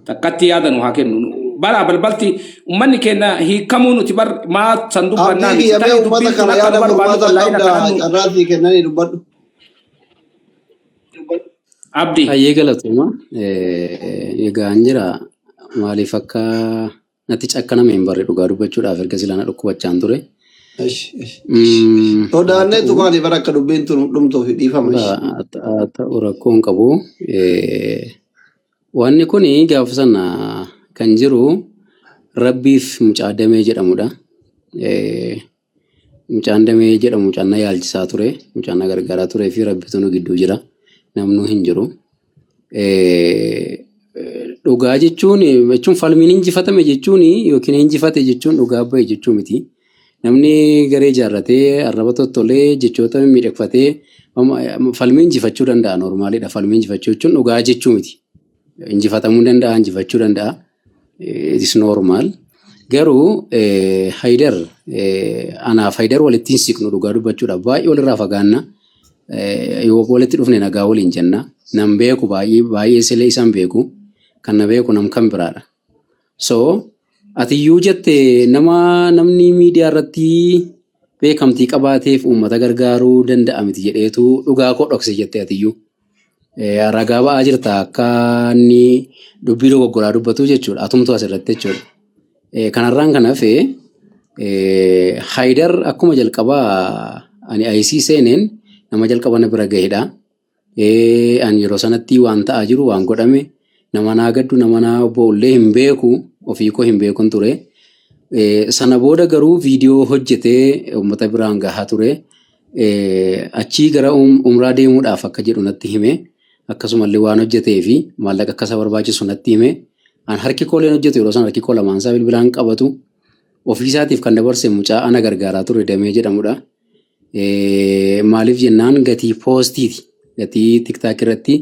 takkatti yaada nu haa kennu. Bara balbalti ummanni keenya hiikamuu nuti bar maa san dubbannaa Abdii miti. kiyya mee Tarii uummata dubbiin tun kana akka nu yaada barbaannu furmaataa wallaahi qabda akka namnu carraa sii kennanii dubbadhu. Abdii. Hayyee galatooma. Egaa an jira maaliif akka natti cakkaname hin barre dhugaa dubbachuudhaaf erga silaa na dhukkubachaan ture. Ish, ish. Haa Sodaannee ta'u tumaani bara akka dubbiin tun dhumtuuf dhiifama ish. haa ta'u rakkoo hin qabu. Wanni kun gaafa sana kan jiru Rabbiif mucaa Damee jedhamudha. Mucaan Damee jedhamu mucaan na yaalchisaa ture, mucaan na gargaaraa turee fi Rabbitu nu gidduu jira. Namnuu hin jiru. Dhugaa jechuun jechuun falmiin injifatame jechuun yookiin injifate jechuun dhugaa bahe jechuu miti. Namni garee ijaarratee arraba tottolee jechoota mimmiidhagfatee falmii injifachuu danda'a noormaalidha. Falmii injifachuu jechuun dhugaa jechuu miti. Injifatamuu danda'a, injifachuu danda'a. It is normal. Garuu Haydar anaaf Haydar walitti hin siqnu dhugaa dubbachuudhaaf baay'ee walirraa fagaanna. Yoo walitti dhufne nagaa waliin jenna. Nan beeku baay'ee baay'ee silee isaan beeku. Kan na beeku nam kan biraadha. So atiyyuu jette nama namni miidiyaa irratti beekamtii qabaateef uummata gargaaruu danda'a miti jedheetu dhugaa koo dhokse jette atiyyuu. Ragaa ba'aa jirta akka inni dubbii dogoggoraa dubbatu jechuudha. Atumtu asirratti jechuudha. Kanarraan kan hafe Haydar akkuma jalqabaa ani IC seeneen nama jalqaba na bira gahedha. Ani yeroo sanatti waan ta'aa jiru waan godhame nama naa gaddu nama naa obboollee hin beeku ofii koo hin beekun ture. Sana booda garuu viidiyoo hojjetee uummata biraan gahaa ture. Achii gara umraa deemuudhaaf akka jedhu natti hime. Akkasumallee waan hojjetee fi maallaqa akka isa barbaachisu natti hime. An harki kooleen hojjetu yeroo sana harki koo lamaan isaa bilbilaan qabatu. Ofii isaatiif kan dabarse mucaa ana gargaaraa ture Damee jedhamudha. Maaliif jennaan gatii poostiiti. Gatii TikTok irratti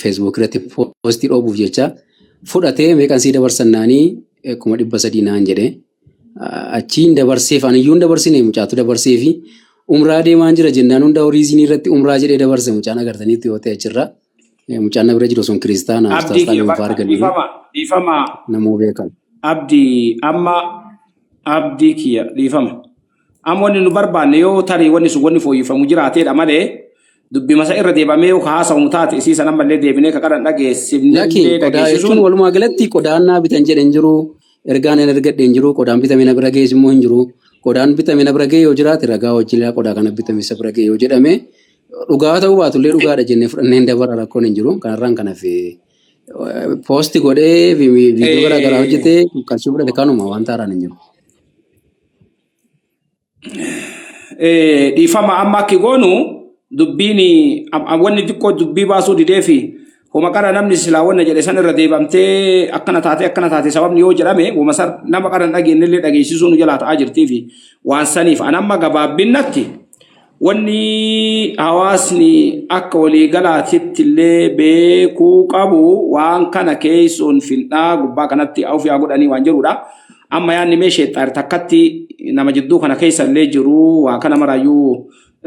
Facebook irratti poostii dhoobuuf jecha fudhatee meeqan sii dabarsannaanii 300,000 naan jedhe. Achiin dabarseef aniyyuu hin dabarsine mucaatu dabarseefi umraa deemaan jira jennaan hunda horii isinii irratti umraa jedhee dabarse mucaan agartaniitti yoo ta'e achirra. Mucaan na bira jiru sun kiristaana Abdii ustaas kiyya Xaaliin fa'aa bakka arganiiru dhiifama dhiifama namoo beekan. Abdii amma abdii kiyya dhiifama. Amma wanni nu barbaanne yoo tarii wanni sun wanni fooyyeffamu jiraateedha malee dubbima isa irra deebamee yoo ka haasawamu taate isii san ammallee deebinee ka qaran Lakki dhageessifnellee qodaa jechuun dhageessisuun walumaa galatti qodaan naa bitan jedhe hin jiru. Ergaan hin ergadhe hin jiru. Qodaan bitame na bira ga'es immoo hin jiru. Qodaan bitame na bira ga'e yoo jiraate ragaa wajjin qodaa kana bitame isa bira ga'e yoo jedhame dhugaa ta'uu baatullee dhugaadha jennee fudhannee hin dabara rakkoon hin jiru. Kanarraan kan hafe poosti godhee viidiyoo garaa garaa hojjetee qarshii fudhate kanuma wanta haaraan hin jiru. Dhiifama amma akki goonu dubbiin wanni xiqqoo dubbii baasuu didee fi homa qara namni silaa wanna jedhe san irra deebamtee akkana taate akkana taate sababni yoo jedhame wama san nama qara hin dhageenye illee dhageessisuu nu jalaa ta'aa jirtii fi waan saniif an amma gabaabbinnatti wanni hawaasni akka waliigalaatitti illee beekuu qabu waan kana keessoon fin'aa gubbaa kanatti ofii haa godhanii waan jedhudha. Amma yaanni mee sheexxaar takkatti nama jidduu kana keessa illee jiru waa kana maraayyuu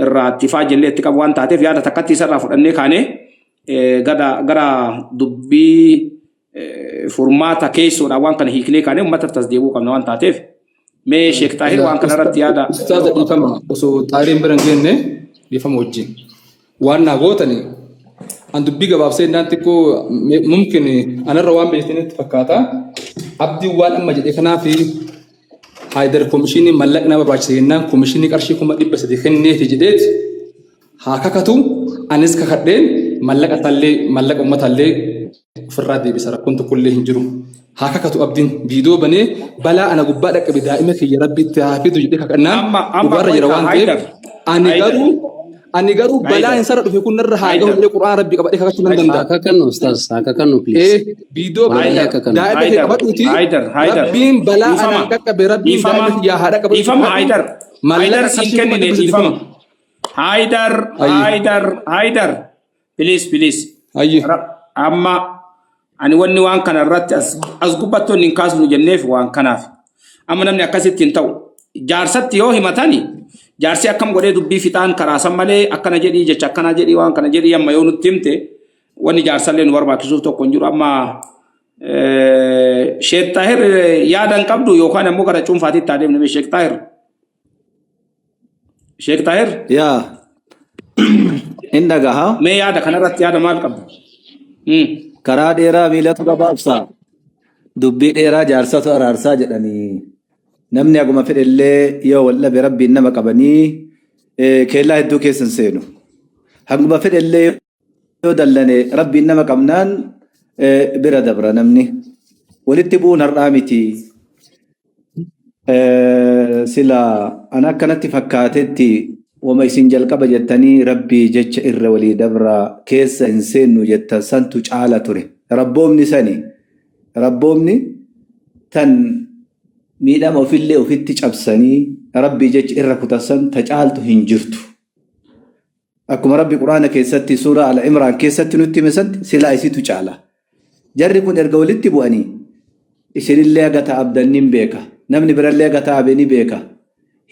irraa itti faajellee itti qabu waan taateef yaada takkatti isarraa fudhannee kaanee gara dubbii furmaata keessoodhaan waan kana hiiknee kaanee uummata tas deebi'uu qabna waan taateef mee Sheek Xaahir waan kana irratti yaada Ustaaza dhiifama osoo xaahiriin bira hin geenne dhiifama wajjin. Waan naa gootani an dubbii gabaabsee innaan xiqqoo mumkin anarra waan beektanitti fakkaata. Abdiin waan amma jedhe kanaaf Haayidar komishinii mallaqni na barbaachisa jennaan komishinii qarshii 300,000 kenneefi jedheeti haa kakatu anis kakadheen mallaqa isaallee mallaqa uummataallee ofirraa deebisa rakkoon tokkollee hin jiru. Haa kakatu abdiin viidiyoo banee balaa ana gubbaa dhaqqabe daa'ima kiyya rabbitti haa fidu jedhee kakannaan Amma amma dhugaarra jira qoy waan ta'eef Haydar ani Haydar garuu ani garuu balaa Haydar isarra dhufe kun narra haa gahu Haydar jedhee qur'aan rabbii qabadhee kakachuu nan danda'a. Haa kakannu ustaaz haa kakannu please. Ee viidiyoo Wallahi banee haa kakannu. daa'ima kee Haydar qabadhuuti Haydar Haydar rabbiin balaa dhiifama anaan qaqqabe rabbiin dhiifama daa'ima kiyyaa haa dhaqqabu dhiifama kakadhu Haydar Haydar mallaqa siin qarshii kuma kennine dhibba sadii dhiifama kuma. Haydar Ayye Haydar Haydar please please ayye Amma ani wanni waan kana irratti as as gubbattoonni hin kaasnu jenneef waan kanaaf. Amma namni akkasitti hin ta'u. Jaarsatti yoo himatani Jaarsi akkam godhee dubbii fixaan karaa san malee akkana jedhii jecha akkana jedhii waan kana jedhii amma yoo nutti himte wanni jaarsallee nu barbaachisuuf tokko hin jiru amma Sheek Xaahir yaada hin qabdu yookaan ammoo gara cuunfaatitti haa deemnu Sheek Xaahir. Sheek Xaahir Yaa hin dhagaha. mee yaada kanarratti yaada maal qabda? Karaa dheeraa miilatu gabaabsa. Dubbii dheeraa jaarsatu araarsaa jedhanii. Namni haguma fedhellee yoo wal dhabe rabbiin nama qabanii keellaa hedduu keessa hin seenu. Haguma fedhellee yoo dallane rabbiin nama qabnaan bira dabra namni. Walitti bu'uun har'aa miti. Sila ana akkanatti fakkaatetti wama isin jalqaba jettanii rabbii jecha irra walii dabra keessa hin seennu jettan santu caala ture. Rabboomni sani. Rabboomni tan miidhama ofillee ofitti cabsanii rabbii jecha irra kutan ta caaltu hin jirtu. Akkuma rabbi quraana keessatti suuraa Al-Imraan keessatti nutti hime santi silaa isitu caala. Jarri kun erga walitti bu'anii isinillee haga ta'abdan ni beeka. Namni birallee haga ta'abe ni beeka.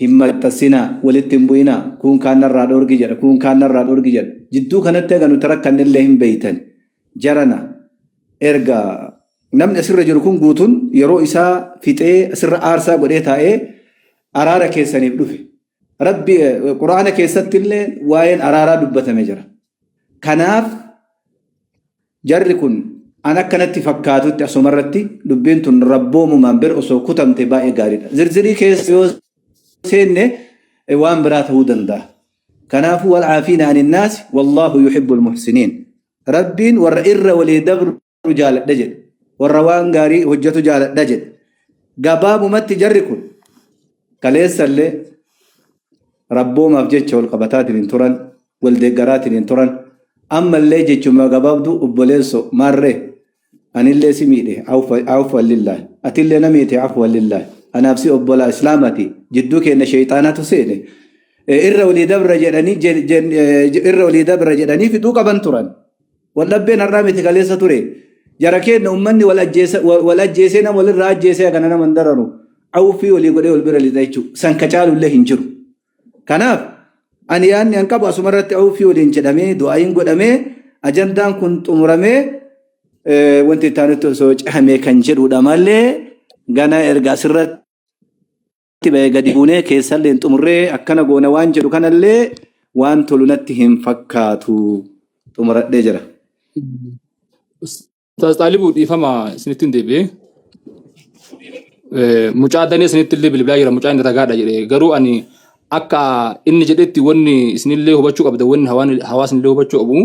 Hin maxxansinaa, walitti hin bu'inaa, kun kaan narraa dhoorgi jedha, kun kaan narraa dhoorgi jedha. Jidduu kanatti haga nuti rakkannellee hin beeytan. Jarana erga namni asirra jiru kun guutuun yeroo isaa fixee asirra aarsaa godhee taa'ee araara keessaniif dhufe. Rabbi quraana keessatti illee waa'een araaraa dubbatame jira. Kanaaf jarri kun an akkanatti fakkaatutti asumarratti dubbiin tun rabboomumaan bira osoo kutamte baay'ee gaariidha. Zirzirii keessa yoo seenne waan biraa ta'uu danda'a. Kanaafuu wal caafiina anin naasi wallaahu yuhibbul muhsiniin. Rabbiin warra irra walii dabru jaaladha jedhe. Warra waan gaarii hojjetu jaaladha jedhe. Gabaabumatti jarri kun kaleessallee rabboomaaf jecha wal qabataatiin hin turan, wal deeggaraatiin hin turan. Ammallee jechuma gabaabduu obboleesso maarree anillee si miidhe afwan lillaahi atillee na miite afwan lillaahi anaaf si obbolaa islaamati jidduu keenya sheeyxaanatu seene irra walii dabra jedhanii irra walii dabra jedhanii fixuu qaban turan. Waldhabbeen har'aa miti kaleessa ture. Jara keenya uummanni wal ajjeesee nama walirraa ajjeesee kana nama hin dararu. Awfii walii godhee wal bira lixa jechuudha. San ka caalullee hin jiru. Kanaaf ani yaadni an qabu asumarratti awfii waliin jedhamee du'aayin godhamee ajandaan kun xumuramee wanti itti aanutti osoo cehamee kan jedhudha malee gana erga asirratti ba'ee gadi buunee keessallee hin xumurree akkana goona waan jedhu kanallee waan tolu natti hin fakkaatu xumuradhee jira. Ustaaz Xaalibuu dhiifama isinitti hin deebi'ee. Mucaa danee isinitti illee bilbilaa jira mucaa inni ragaadha jedhe garuu ani akka inni jedhetti wanni isinillee hubachuu qabda wanni hawaasni illee hubachuu qabu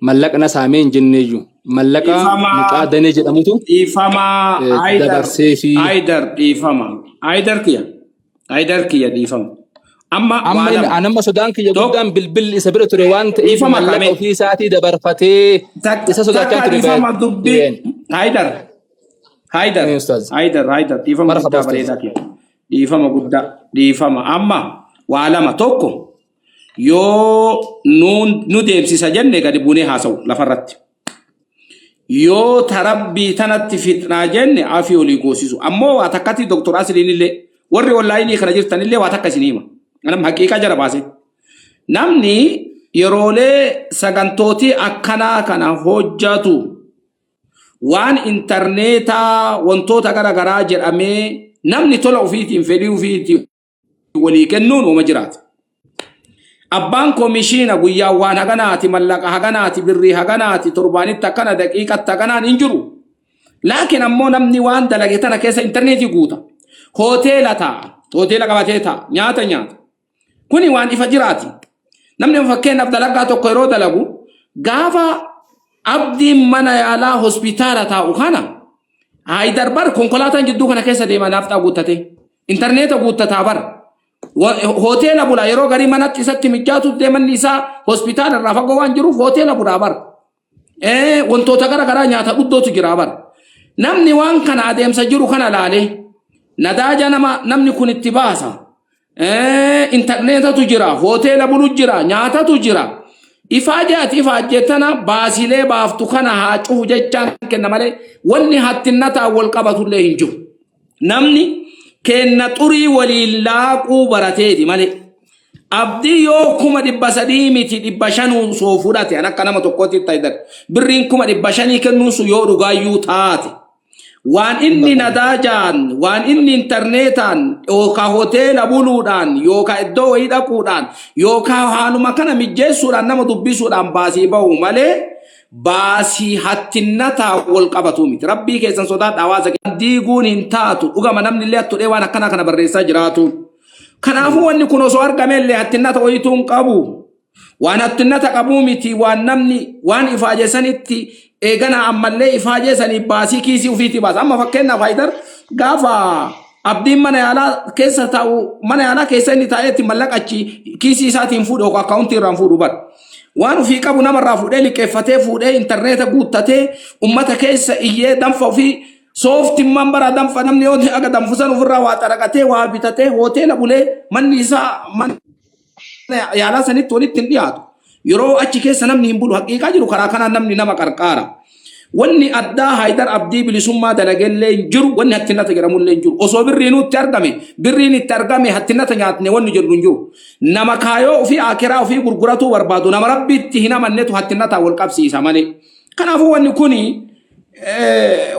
mallaqa na saamee hin jenneeyyu mallaqa mucaa danee jedhamutu Dhiifama Haydar dabarsee fi Haydar dhiifama Haydar kiyya Haydar kiyya dhiifama amma amma waa inni lama anamma sodaan kiyya tokko guddaan bilbilli isa bira ture waan ta'eef dhiifama mallaqa kame ofii isaatii dabarfatee isa sodaachaa takka ture dhiifama dubbii dhibeen. Haydar Haydar Ustaaz. Haydar Haydar dhiifama Marhaba guddaa ustaaz. bareedaa kiyya dhiifama guddaa dhiifama amma waa lama tokko yoo nu deemsisa jenne gadi buunee haasa'u lafarratti. Yoo tarabbii tanatti fixnaa jenne afii olii goosisu. Ammoo waa takkatti Dr. Asliin illee warri onlaayinii kana jirtan illee waa takka isin hima. Anam haqiiqaa jara baase. Namni yeroolee sagantootii akkanaa kana hojjatu waan intarneetaa wantoota gara garaa jedhamee namni tola ofiitiin fedhii ofiitiin walii kennuun uuma jiraata. Abbaan komishiina guyyaa waan haganaati mallaqa haganaati birrii haganaati torbaanitti akkana daqiiqatti haganaan hin jiru. Laakiin ammoo namni waan dalage tana keessa intarneetii guuta. Hoteela taa'a. Hoteela qabatee taa'a. Nyaata nyaata. Kuni waan ifa jiraati. Namni fakkeenyaaf dalagaa tokko yeroo dalagu gaafa abdiin mana yaalaa hospitaala taa'u kana Haayidar bar konkolaataan jidduu kana keessa deema naafxaa guuttatee. Intarneeta guuttataa bar. Hoteela bula yeroo garii manatti isatti mijaatu deemanni isaa hospitaala irraa fagoo waan jiruuf hoteela bulaa bar. Wantoota gara garaa nyaata dhuddootu jira bar. Namni waan kana adeemsa jiru kana laalee nadaaja nama namni kun itti baasa. Intarneetatu jira, hoteela bulu jira, nyaatatu jira. Ifaajee ati ifaajjee tana baasilee baaftu kana haa cufu jechaan kenna malee wanni hattinnataa wal qabatullee hin jiru. Namni kenna xurii waliin laaquu barateeti malee. Abdii yoo 300,000 miti 500 soo fudhate, an akka nama tokkootti ta'idan, birriin 500,000 kennuun sun yoo dhugaayyuu taate, waan inni nadaajaan, waan inni intarneetaan yookaan hoteela buluudhaan yookaan iddoo wayii dhaquudhaan yookaan haaluma kana mijjeessuudhaan nama dubbisuudhaan baasii bahu malee baasii hattinnataa wal qabatu miti. Rabbii keessan sodaadha, hawaasa diiguun hin taatu. Dhugama namni illee hattudhee waan akkanaa kana barreessaa jiraatu. Kanaafuu wanni kun osoo argame illee hattinnata wayituu hin qabu. Waan hattinnata qabuu miti, waan namni waan ifaajee sanitti eegana ammallee ifaajee sanii baasii kiisii ofiitii baasa. Amma fakkeenyaaf Haayidar gaafa Abdiin mana yaalaa keessa taa'u, mana yaalaa keessa inni taa'eetti mallaqa achi kiisii isaatiin fuudhu yookaan akkaawuntii irraan fuudhu bara. Waan ofii qabu namarraa fuudhee liqeeffatee fuudhee intarneeta guuttatee ummata keessa iyyee danfa ofii sooftimmaan bara danfa namni yoo aga danfusan ofirraa waa xaraqatee waa bitatee hoteela bulee manni isaa mana yaalaa sanitti walitti hin dhiyaatu. Yeroo achi keessa namni hin bulu, haqiiqaa jiru karaa kanaan namni nama qarqaara. Wanni addaa Haayidar Abdii bilisummaa dalagellee hin jiru, wanni hattinnata jedhamullee hin jiru. Osoo birriinuu itti argame, birriin itti argame hattinnata nyaatne wanni jedhu hin jiru. Nama kaayoo ofii akiraa ofii gurguratuu barbaadu, nama Rabbitti hin amannetu hattinnataa wal qabsiisa malee. Kanaafuu wanni kuni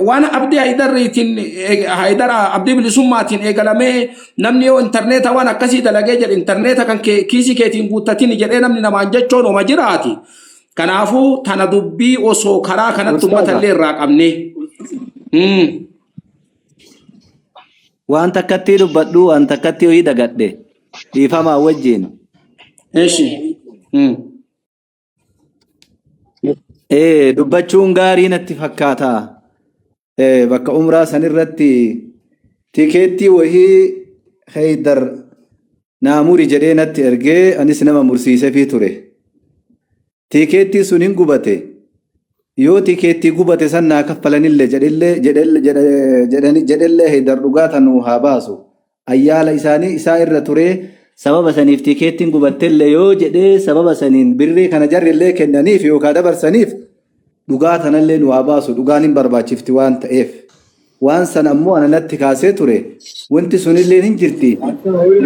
waan Abdii Haayidariitiin, Haayidar Abdii bilisummaatiin eegalamee namni yoo intarneeta waan akkasii dalagee jedhe, intarneeta kan kiisii keetiin guuttatin jedhee namni namaan jechoon oma jiraati. Kanaafuu tana dubbii osoo karaa kanatti uummata Ustaaza. illee irraa qabne. Waan takkatti dubbadhu, waan takkatti ho'i dagadhe. Dhiifamaa wajjin. Eshi. Dubbachuun gaarii natti fakkaata. Bakka umraa sanirratti tikeettii wahii Heydar naa muri jedhee natti ergee anis nama mursiisefii ture. Tikeettii sun hin gubate. Yoo tikeettii gubate san naa kaffalanillee jedhillee jedhellee Heydar dhugaa tanuu haa baasu. Ayyaala isaanii isaa irra turee sababa saniif tikeettiin gubattellee yoo jedhee sababa saniin birrii kana jarrillee kennaniif yookaan dabarsaniif dhugaa tanallee nu haa baasu, dhugaan hin barbaachifti waan ta'eef. Waan sana ammoo ana natti kaasee ture. Wanti sunillee hin jirti.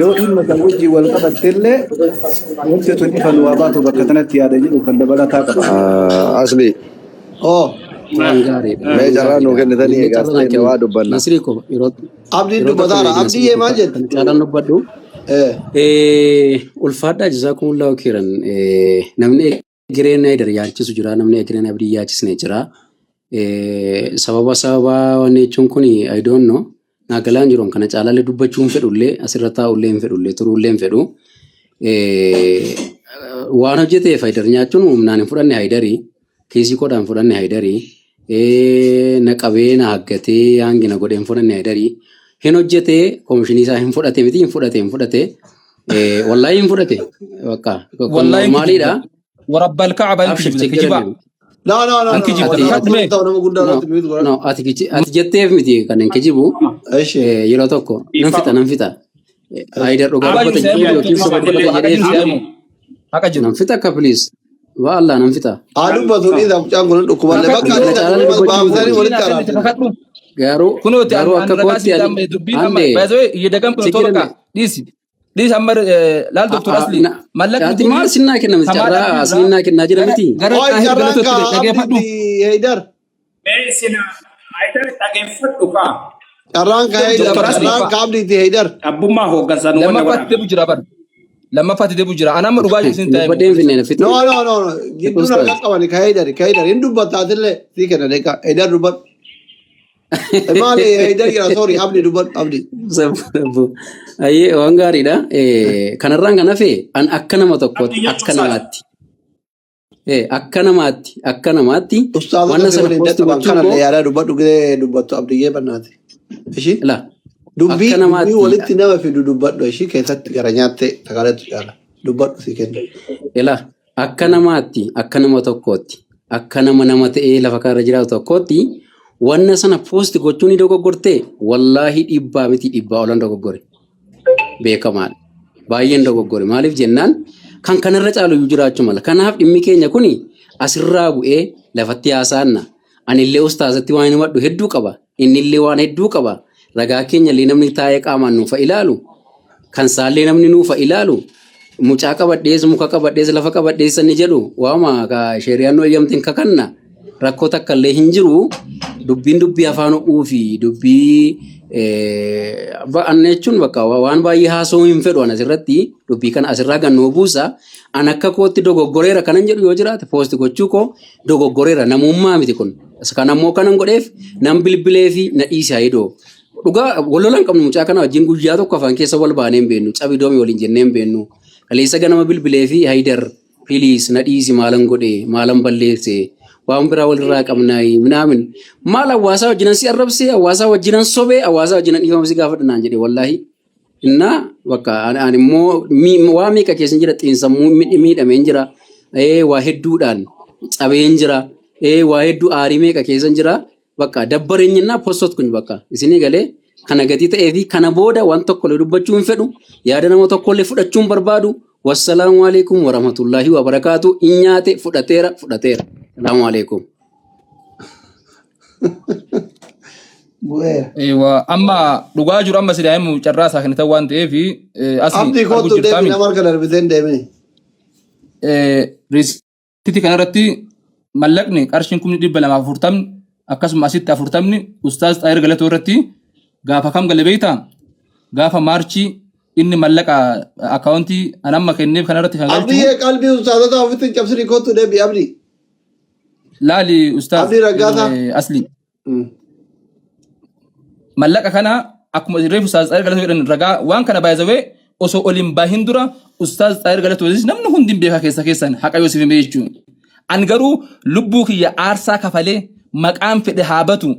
Yoo dhimma san wajjin wal qabattellee wanti sun ifa nu haa baatu bakka tanatti yaada jedhu kan dabalataa qaba. Asli Oh, Waan gaariidha. mee Waan carraa nuu gaariidha. kennitanii Illee egaa carraa naa seenne kenna. waa dubbanna. Nasrii ko yeroo Abdiin yeroo tokko dubbataara. na Abdiyyee Nasrii maal ko jette? kan caalaan dubbadhu. Ulfaadhaa, jazaakumullahu khairan. Namni egereen Haydar yaalchisu jira, namni egereen Abdii yaalchisne jira. Sababa wanni jechuun kun I don't know. Naa galaan jiru kana caalaallee dubbachuu hin fedhullee, asirra taa'ullee hin fedhullee, turuullee hin fedhu. Waan hojjeteef Haydar nyaachuun humnaan hin fudhanne, Haydarii kiisii kodhaan fudhanne, Haydarii na qabee na haggatee hangi na godhee hin fudhanne. Haydarii hin hojjetee, koomishinii isaa hin fudhate miti, hin fudhate, hin fudhate, wallaahi hin fudhate, bakka kun Wallahi hin normaaliidha. kijibda. Warabbal Ka'aba hin Abshir kijibda. chiggir Kijibaa. deemu. No, no, no, An no. kijibda. Ati Ati ati Mee. ta'u nama guddaa no irratti mute godhadhu. No, ati jetteef miti kan hin kijibu. Eshi. Yeroo tokko nan fixa, nan fixa. Haydar dhugaa Haqa dubbata jiru jedhee yookiin soba dubbata haqa jedhee jiru fi si'amu. Haqa jiru. nan fixa akka, please. Waa Allah, nan fixa. Haa dubbatu, dhiisa, mucaan kun dhukkuballee bakka Kana dhiisa caalaa dubbachuu hin baafsanii fedhu. walitti Dubbiin araarsisan. kakadhu. Garuu Kunooti garuu an akka ragaa kootti sitti ani amma dubbiin amma ande baay'ee iyyadagam kun chiggir tola dhiisi. Dhiisi amma laal Doktor Asli mallaqni Ati kuni maal sinnaa kenna miti, Kamaal carraa Abdii irraa aslinnaa kennaa jira gara miti. gara Oi, Xaahir carraan Galatootti kaa dhageeffadhu. Abdiitti Heydar. Mee isin Haydar dhageeffadhu kaa. Carraan kaa Heydar. Doktor Asli Carraan kaa Abdiitti Heydar. Abbummaa hooggansa nu wanna Lammaffaatti godhaa. deebu jira bara. Lammaffaatti deebu jira. Ani amma dhugaa jiru sin ta'e. Dubbadheen finne fixe. No, no, no, no. Gidduun Ustaz. harka qabani ka Heydar. Ka Heydar hin dubbataatillee sii kenna deeqa. Heydar dubbadhu. Maali Heydar jira, sorry, Abdi dubbadhu, Abdi. Ayyee, waan gaariidha. Kanarraan kan hafe an akka nama tokkootti Abdii jechuun akka isaati. namaatti akka namaatti Ustaazota wanna si sana waliin post dadhaban gochuu kanallee koo yaadaa dubbadhu, gidee dubbattu Abdiyyee bannaati. Ishii la dubbii akka dubbii namaatti walitti nama fidu dubbadhu, ishii keessatti gara nyaattee sagaleetu caala. Dubbadhu, si kenna. Ila akka namaatti, akka nama tokkootti, akka nama nama ta'ee lafa kanarra jiraatu tokkootti wanna sana post gochuun ni dogoggortee, wallaahi dhibbaa miti dhibbaa olan dogoggore beekamaadha. Baay'een dogoggore, maaliif jennaan kan kanarra caalu iyyuu jiraachuu mala. Kanaaf dhimmi keenya kuni asirraa bu'ee lafatti haasaanna. Anillee ustaazatti waan himadhu hedduu qaba. Innillee waan hedduu qaba. Ragaa keenya illee namni taa'ee qaamaan nuufa ilaalu. Kan isaallee namni nuufa ilaalu. Mucaa qabadhees, muka qabadhees, lafa qabadhees inni jedhu waama ka sheeriyaan nu eeyyamtiin kakanna rakkoo takka illee hin jiru. Dubbiin dubbii afaan ho'uu fi dubbii anna jechuun bakka waan baay'ee haasa'uu hin fedhu an asirratti dubbii kana asirraa gannoo buusa. An akka kootti dogoggoreera kanan jedhu yoo jiraate post gochuu koo dogoggoreera, namummaa miti kun. Kan ammoo kanan godheef nan bilbilee fi na dhiise hayidoo. Dhugaa wal lola hin qabnu, mucaa kana wajjin guyyaa tokko afaan keessa wal baanee hin beeknu, cabi doomi waliin jennee hin beeknu. Kaleessa ganama bilbilee fi Haydar, please na dhiisi, maalan godhe, maalan balleesse, waan biraa walirraa qabnaayi minaamin maal, hawaasaa wajjinan si arrabse, hawaasaa wajjinan sobee, hawaasaa wajjinan dhiifama si gaafadha naan jedhe wallaahi. Innaa bakka ani immoo waa meeqa keessa jira, xiinsammuu miidhameen jira, waa hedduudhaan cabeen jira, waa hedduu aarii meeqa keessa jira, bakka dabbareenyinaa postot kun bakka isinii galee kana gatii ta'ee fi kana booda waan tokko illee dubbachuu hin fedhu, yaada nama tokko illee fudhachuu hin barbaadu. Wassalaamu alaikum warahmatullahi wabarakaatu. In nyaate fudhateera, fudhateera. Salaamu alaikum. Bu'eera. Eewa, amma dhugaa jiru amma silaa himu carraa isaa kennitan waan ta'eef asli Abdii arguu kootu deemi, jirtaami. nama harka darbiteen deemini. Riisitii kanarratti mallaqni qarshiin 240,000 akkasuma asitti 40 Ustaaz Xaayir Galatoo irratti gaafa kam gale beektaa? Gaafa Maarchii inni mallaqa akkaawuntii an amma kenneef kanarratti kan galchu. Abdii, qalbii ustaazota ofitti hin cabsini, kootu deebi Abdii. Laali Ustaaz. Abdii Raggaasaa. Asli. Mallaqa kana akkuma reefu Ustaaz Xaayir Galatoo jedhan ragaa waan kana baay'isawee osoo ol hin bahin dura Ustaaz Xaayir Galatoo namni hundi hin beekaa keessa keessan haqa yoo siif hime jechuun. An garuu lubbuu kiyya aarsaa kafalee maqaan fedhe haa batu,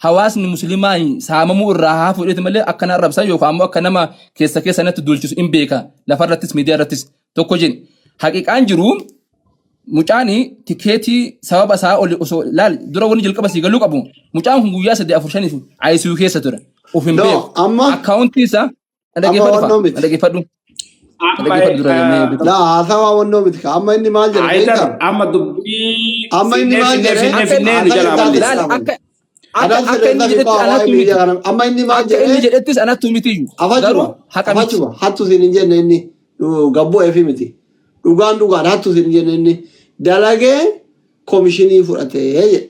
hawaasni musliimaa saamamuu irraa haa fuudheeti malee akka na arrabsan yookaan ammoo akka nama keessa keessa natti duulchisu hin beeka, lafarrattis miidiyaa irrattis tokko jedhe. Haqiqaan jiru mucaani tikeetii sababa isaa oli osoo laal dura wanni jalqaba sii galuu qabu, mucaan kun guyyaa 3 4 5 ICU keessa ture, of hin No, beeku. amma Akkaawuntii isaa na amma dhaggeeffadhu wannoo fa'a miti. na dhaggeeffadhu na Amma dhaggeeffadhu dura jennee. Laa, haasawaa wannoo miti. Ka amma inni maal jedhe Haydar beektaa? amma dubbii Amma inni finnee maal finnee jedhe? finnee Akka finnee nu Haasaa jalaa isaati balleessa. laal islaaman. akka Anaan akka inni sirreessaa fi jedhetti qaa waa'ee anattu miti. miidiyaa kana. Amma inni maal Akka inni jedhe? jedhettis anattu mitiyyuu. Garuu Afachuma haqa miti. afachuma hattu siin hin jenne inni gabboo eefi miti. Dhugaan dhugaan hattu siin hin jenne, inni dalagee komishinii fudhatee jedhe.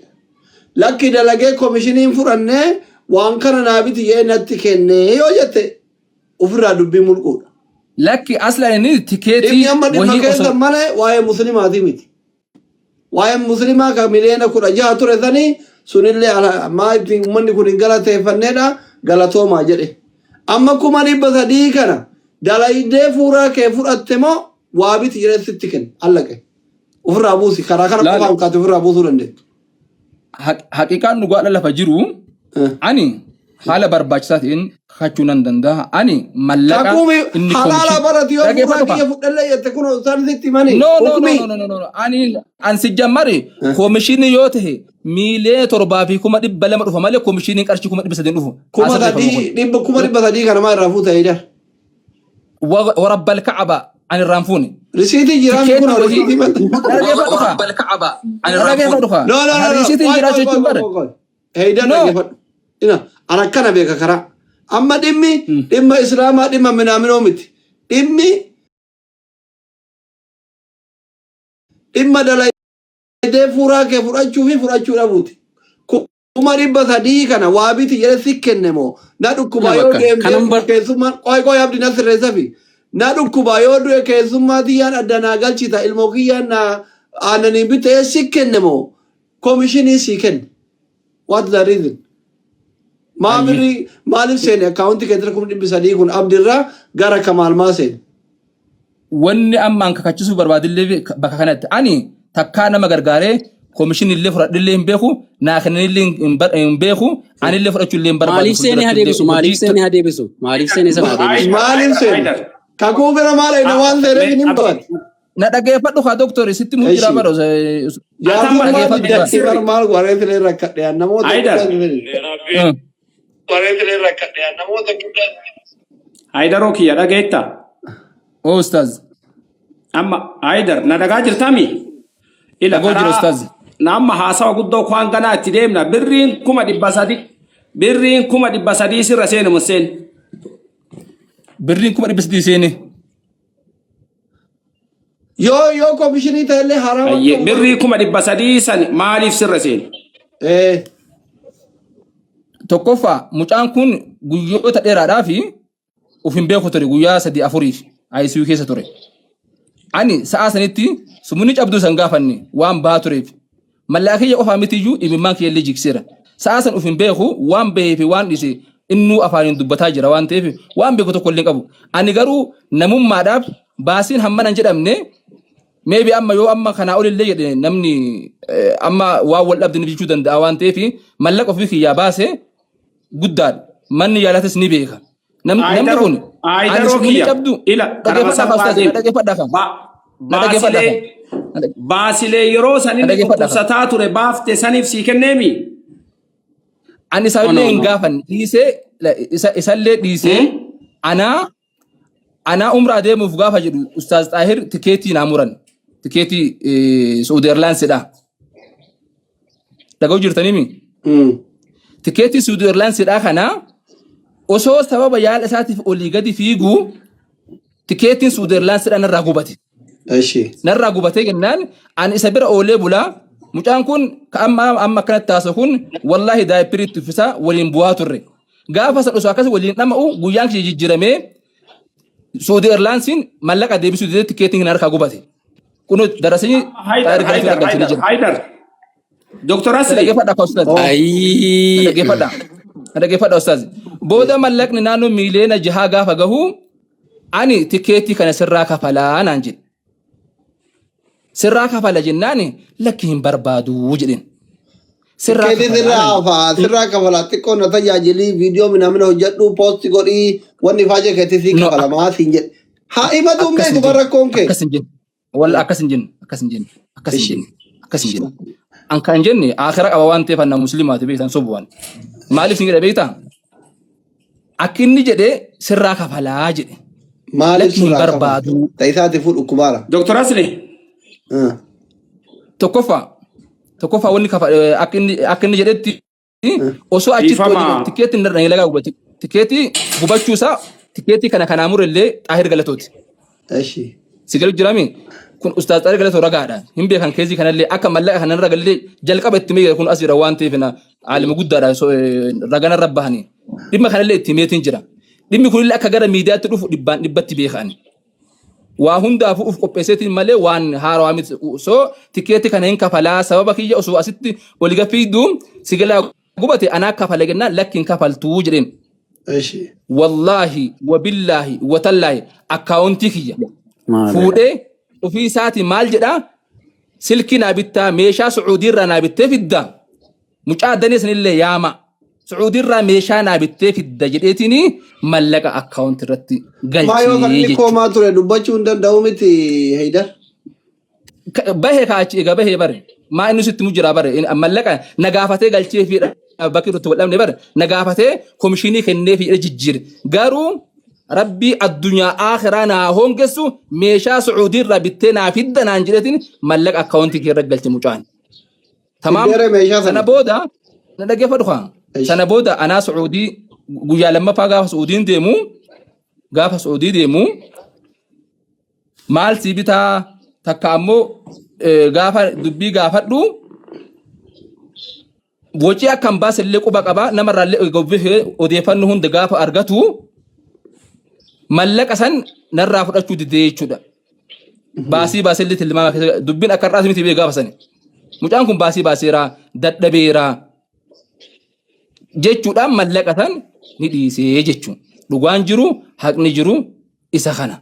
Lakki, dalagee komishinii hin fudhannee, waan kana naa biti jedhee natti kennee yoo jette ofirraa dubbii mulquudha. Lakki, aslaan inni tikeetii Dhimmi amma dhimma wahii keessa osoo malee waa'ee muslimaatii miti. Waa'ee muslimaa kan 16 miliyoona ture sanii sunillee maa ittiin uummanni kun hin galateeffanneedha, galatoomaa jedhe. Amma 300,000 kana dalaydee fuuraa kee fudhatte moo waa biti jedhee sitti kenne allaqe. Ofirraa buusi, karaa kana Laal qofaan kaate ofirraa buusuu dandeettu. Haqiqaan dhugaadha lafa jiru ani haala barbaachisaa ta'een kakachuu nan danda'a. Ani mallaqa Kakuumi inni halaala komishin barati yoo fuuraa dhaggeeffadhu kiyya fudhallee jette kun isaan sitti himanii. No, no, no, Hukmii. no, no, no, no. Ani an si jammari komishinii yoo ta'e 7,200,000 dhufa malee komishiniin qarshii 300,000 dhufu. Kuma Haa sirreeffamu kun. sadii dhibba 300,000 kana maa irraa fuuta Haydar? Warabbal ka'aba ani irraan fuune. Risiitii jiraami kun Tikeetii wahii risiitii maxxansa. na dhaggeeffadhu kaa. Na dhaggeeffadhu kaa. No, no, no, no. Risiitiin Qoy, jiraachuu qoy, qoy, jechuun bara. qoy, qoy. Haydar No. dhaggeeffadhu. Ina an akkana beeka karaa. Amma dhimmi dhimma islaamaa dhimma minaaminoo miti. Dhimmi dhimma dalaydee fuuraa kee fudhachuu fi fudhachuu dhabuuti. 300,000 kana waa biti jedhee si kenne moo na dhukkuba yoo Bakka deemtee kanan bar keessummaan, qoy qoy Abdi, na sirreessafi, na dhukkuba yoo du'e keessummaa tiyyaan adda naa galchita, ilmoo kiyyaan naa aannanii bitee si kenne moo komishinii si kenne? What the reason? Maa Ayyi. birrii maaliif seene akkaawuntii keetti 300,000 kun Abdirraa gara Kamaal maa seene? Wanni amma an kakachisuu barbaadillee bakka kanatti ani takkaa nama gargaaree komishinii illee fudhadhillee hin beeku, naa kennanillee hin beeku, anillee fudhachuu illee hin barbaadu. Maaliif seenee haa Fuulduratti illee deebisu? Maaliif hojii seenee haa deebisu? Maaliif seenee sana haa deebisu? Maaliif seene? Haydar. Kakuu bira maal eegna waan seeneef hin baate. Na dhageeffadhu kaa doktori, sitti muu jira Eshi. bara. Jaarsummaa Dhageeffadhu diddatti kaa. bar maal wareetilee rakkadhe namoota Haydar. guddaa fedhe. Wareetilee rakkadhe namoota guddaa. Haydaroo kiyya, dhageetta? Oo ustaaz. Amma Haydar, na dhagaa jirtami? Ila Dhagoo jira karaa ustaaz. Na amma haasawa guddoo kwaan ganaa itti deemna, birriin 300,000, birriin 300,000 sirra seene moo seene? Birriin 300,000 seene. Yoo komishinii ta'ellee haraama Ayyee qabu bara. birrii 300,000 san maaliif sirra seene? Ee. Tokkoffaa mucaan kun guyyoota dheeraadhaaf of hin beeku ture guyyaa sadii afuriif ICU keessa ture. Ani sa'aa sanitti sumuni cabduu san gaafanne waan bahaa tureef mallaqa kiyya qofaa mitiyyuu imimmaan kiyya illee jigseera. Sa'aa san of hin beeku waan bahee fi waan dhiise innuu afaaniin dubbataa jira waan ta'eef waan beeku tokko illee hin qabu. Ani garuu namummaadhaaf baasiin hammana hin jedhamne maybe amma yoo amma kanaa olillee jedhe namni amma waan wal dhabde ni jechuu danda'a waan ta'eef mallaqa ofii kiyyaa baase guddaadha. Manni yaalatis ni beeka. Namni Aayidaro kun ani aayidaro sumuni kiyya cabdu ila karama dhaggeeffadhaa kaa salphaa ustaaz na deemi. dhaggeeffadhaa kaa na dhaggeeffadhaa Baasilee kaa baasilee yeroo na san inni dhaggeeffadhaa kaa. dhukkubsataa ture baafte saniif sii kenneemi. Ani No, isallee no, hin no. gaafanne dhiisee isallee dhiisee anaa anaa umraa deemuuf gaafa jedhu Ustaaz Xaahir tikeetii naa muran tikeetii Saudi Airlinesidha. Dhaga'u jirtaniimi? Tikeetii Saudi Airlinesidha kana osoo sababa yaala isaatiif olii gadi fiiguu tikeetiin Saudi Airlinesidha narraa gubate. Eshi. Narraa gubatee jennaan ani isa bira oolee bulaa mucaan kun ka amma amma akkanatti taasisu kun wallaahi daayipirii itti uffisaa waliin bu'aa turre. Gaafa san osoo akkas waliin dhama'u guyyaan kiyya jijjiiramee Saudi Airlinesiin mallaqa deebisuu didee tikeetiin kan harkaa gubate. Kun darasanii Haydar xaayir galchuu Haydar galchanii Haydar jira. Haydar. Dr. Na Asli dhaggeeffadha akka ustaaz. Oh. Na Ayii. dhaggeeffadha. Na dhaggeeffadha ustaaz. Booda mallaqni naannoo 6 miiliyoona gaafa gahu ani tikeetii kana sirraa kafalaa naan jedhe. Sirraa kafala jennaan lakki hin barbaadu jedheen. Sirraa Tikeetii kafalaa sirraa naan jedhe. hafa sirraa kafala xiqqoo na tajaajilii viidiyoo minamina hojjedhu poosti godhii wanni faajee keetii sii No kafalamaa siin jedhe. Haa himatu hin akkas hin beeku jenne. bara rakkoon kee. Akkas hin jenne. Walla akkas hin jenne. Akkas hin jenne. Akkas hin Ishi. jenne. Akkas hin jenne. An kan jenne akira qaba waan ta'eef anna musliimaati beektan sobu waan. Maaliif sin jedha beektaa? Akka inni jedhe sirraa kafalaa jedhe. Maaliif Lakki hin sirraa kafala? barbaadu. Ta'isaati fuudhu kubaara. Dr. Asli Tokkoffaa wanni akka inni jedhetti osoo achitti dhiifama hojii tikeetii hin dalagaa gubate tikeetii gubachuu isaa tikeetii kana kanaa murellee Xaahir Galatooti. Eshi. Si galu jirami kun ustaaz Xaahir Galatoo ragaadha. Hin beekan keezii kanallee akka mallaqa kanarra galee jalqaba itti meeqa kun as jira waan ta'eef na aalima guddaadha raganarra bahanii. Dhimma kanallee itti meetiin jira. Dhimmi kunillee akka gara miidiyaatti dhufu dhibbaan dhibbatti beekani. Waa hundaafuu uf qopheesseetiin malee waan haarawaa miti. So tikeetii kana hin kafalaa sababa kiyya osoo asitti oli gafiiddu si galaa gubate anaa kafale jennaan lakki hin kafaltuu jedheen. Eshi. Wallaahi wabillaahi watallaahi akkaawuntii kiyya Maali? fuudhee ofii isaatii maal jedhaa silkii naa bittaa meeshaa Sucuudiirraa naa bittee fidda Mucaa danee sanillee yaama. Sucuudiirraa meeshaa naa bittee fidda jedheetiin mallaqa akkaawunti irratti Maa yoo kan galchee inni jechuudha. koomaa ture dubbachuu hin danda'u miti Heydar. Bahee kaachi egaa bahee bare. Maa inni sitti mu jira bare. Mallaqa na gaafatee galchee fi bakki irratti wal dhabne bare. Na gaafatee komishinii kennee fi jijjiire. Garuu Rabbii addunyaa akhiraa naa hongessu meeshaa Sucuudiirraa bittee naa fidda naan jedheetiin mallaqa akkaawuntii kee irra galche mucaan. Tamaam. Fiddeere meeshaa Sana sana. booda na dhaggeeffadhu kaa. Ish. Sana booda anaa Su'uudii guyyaa lammaffaa gaafa Su'uudiin deemu gaafa Su'uudii deemu maal sii bitaa takka ammoo gaafa dubbii gaafadhu wocii akka hin baase illee quba qaba namarraa illee gobbisee odeeffannoo hunda gaafa argatu mallaqa san narraa fudhachuu didee jechuudha. Baasii baasee illee tilmaama keessa dubbiin akka har'aas miti bee gaafa sani. Mucaan kun baasii baaseera dadhabeera jechuudhaan mallaqa san ni dhiisee jechuudha. Dhugaan jiru haqni jiru isa kana.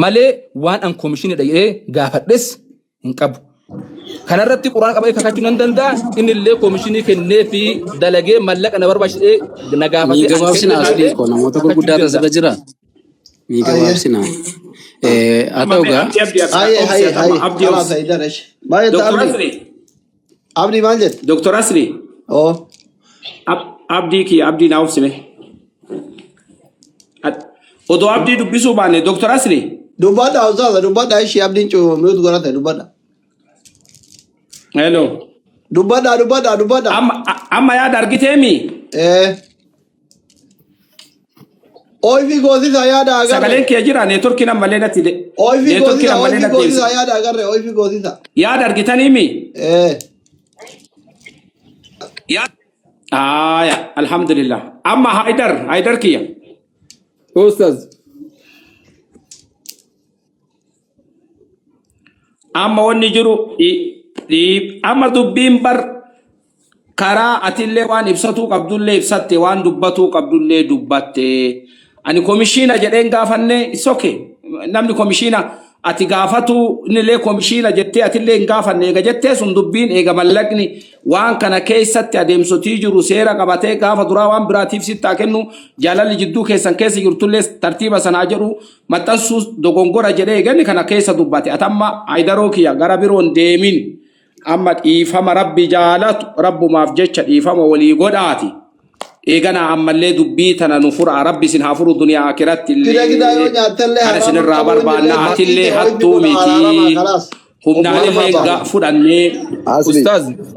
Malee waan an komishinidha jedhee gaafadhes hin qabu. Kanarratti quraan qabee kakachuu nan danda'a. Inni illee komishinii kennee fi dalagee mallaqa na barbaachisee na Ni gaafatee an gabaabsina kenneef aslii illee koo namoota kakachuu gurguddaatu danda'a. asirra jira. Ni Aye. gabaabsina. Haa Amma ta'u mee gaa abdi abdi abdi Aye obsi haye amma haye. abdi Kalaas obsi. Heydar eshi. Maal jetta Dr. Abdi? Asli Abdi maal jetta? Dr. Asli Oo. Abdii kiyya abdii naa obsime. Odoo abdii dubbisuu baanne Dr. Asli Dubbadha ustaaza dubbadha ishii abdiin mute godhate dubbadha. Hello. Dubbadha dubbadha dubbadha. Amma yaada argiteemi Ee. Ooyifii goosisa yaada agarre. Sagaleen kiyya jira neetworkiin ammallee natti de. Ooyifii Neetworkiin goosisa ammallee ooyifii natti goosisa deebisa. yaada agarre ooyifii goosisa. Yaada argitaniimi? Ee. Aaya alhamdulillah. Amma Haydar Haydar kiyya. Ustaz. Amma wanni jiru amma dubbiin bar karaa atillee waan ibsatuu qabdullee ibsatte, waan dubbatuu qabdullee dubbatte. Ani komishiina jedheen gaafanne, it's okay. Namni komishiina ati gaafatu innillee komishiina jettee atillee hin gaafanne eega jettee, sun dubbiin eega mallaqni waan kana keessatti adeemsotii jiru seera qabatee gaafa duraa waan biraatiif sittaa kennu, jaalalli jidduu keessan keessa jirtullee tartiiba sanaa jedhu maxxansuu dogongora jedhee eeganni kana keessa dubbate. Atamma Haydaroo kiyya gara biroon deemin, amma dhiifama Rabbi jaalatu Rabbumaaf jecha dhiifama walii godhaati. Eeganaa ammallee dubbii tana nu fura, Rabbi isin haa furu duniyaa akiratti Kida kidaa yoo illee nyaattellee kana haraama isinirraa qabu innillee barbaanna. bakkiite Atillee ooyifii hattuu kun miti araarama kalaas. humnaan illee Obboleessa. fudhannee. Asli. Ustaz.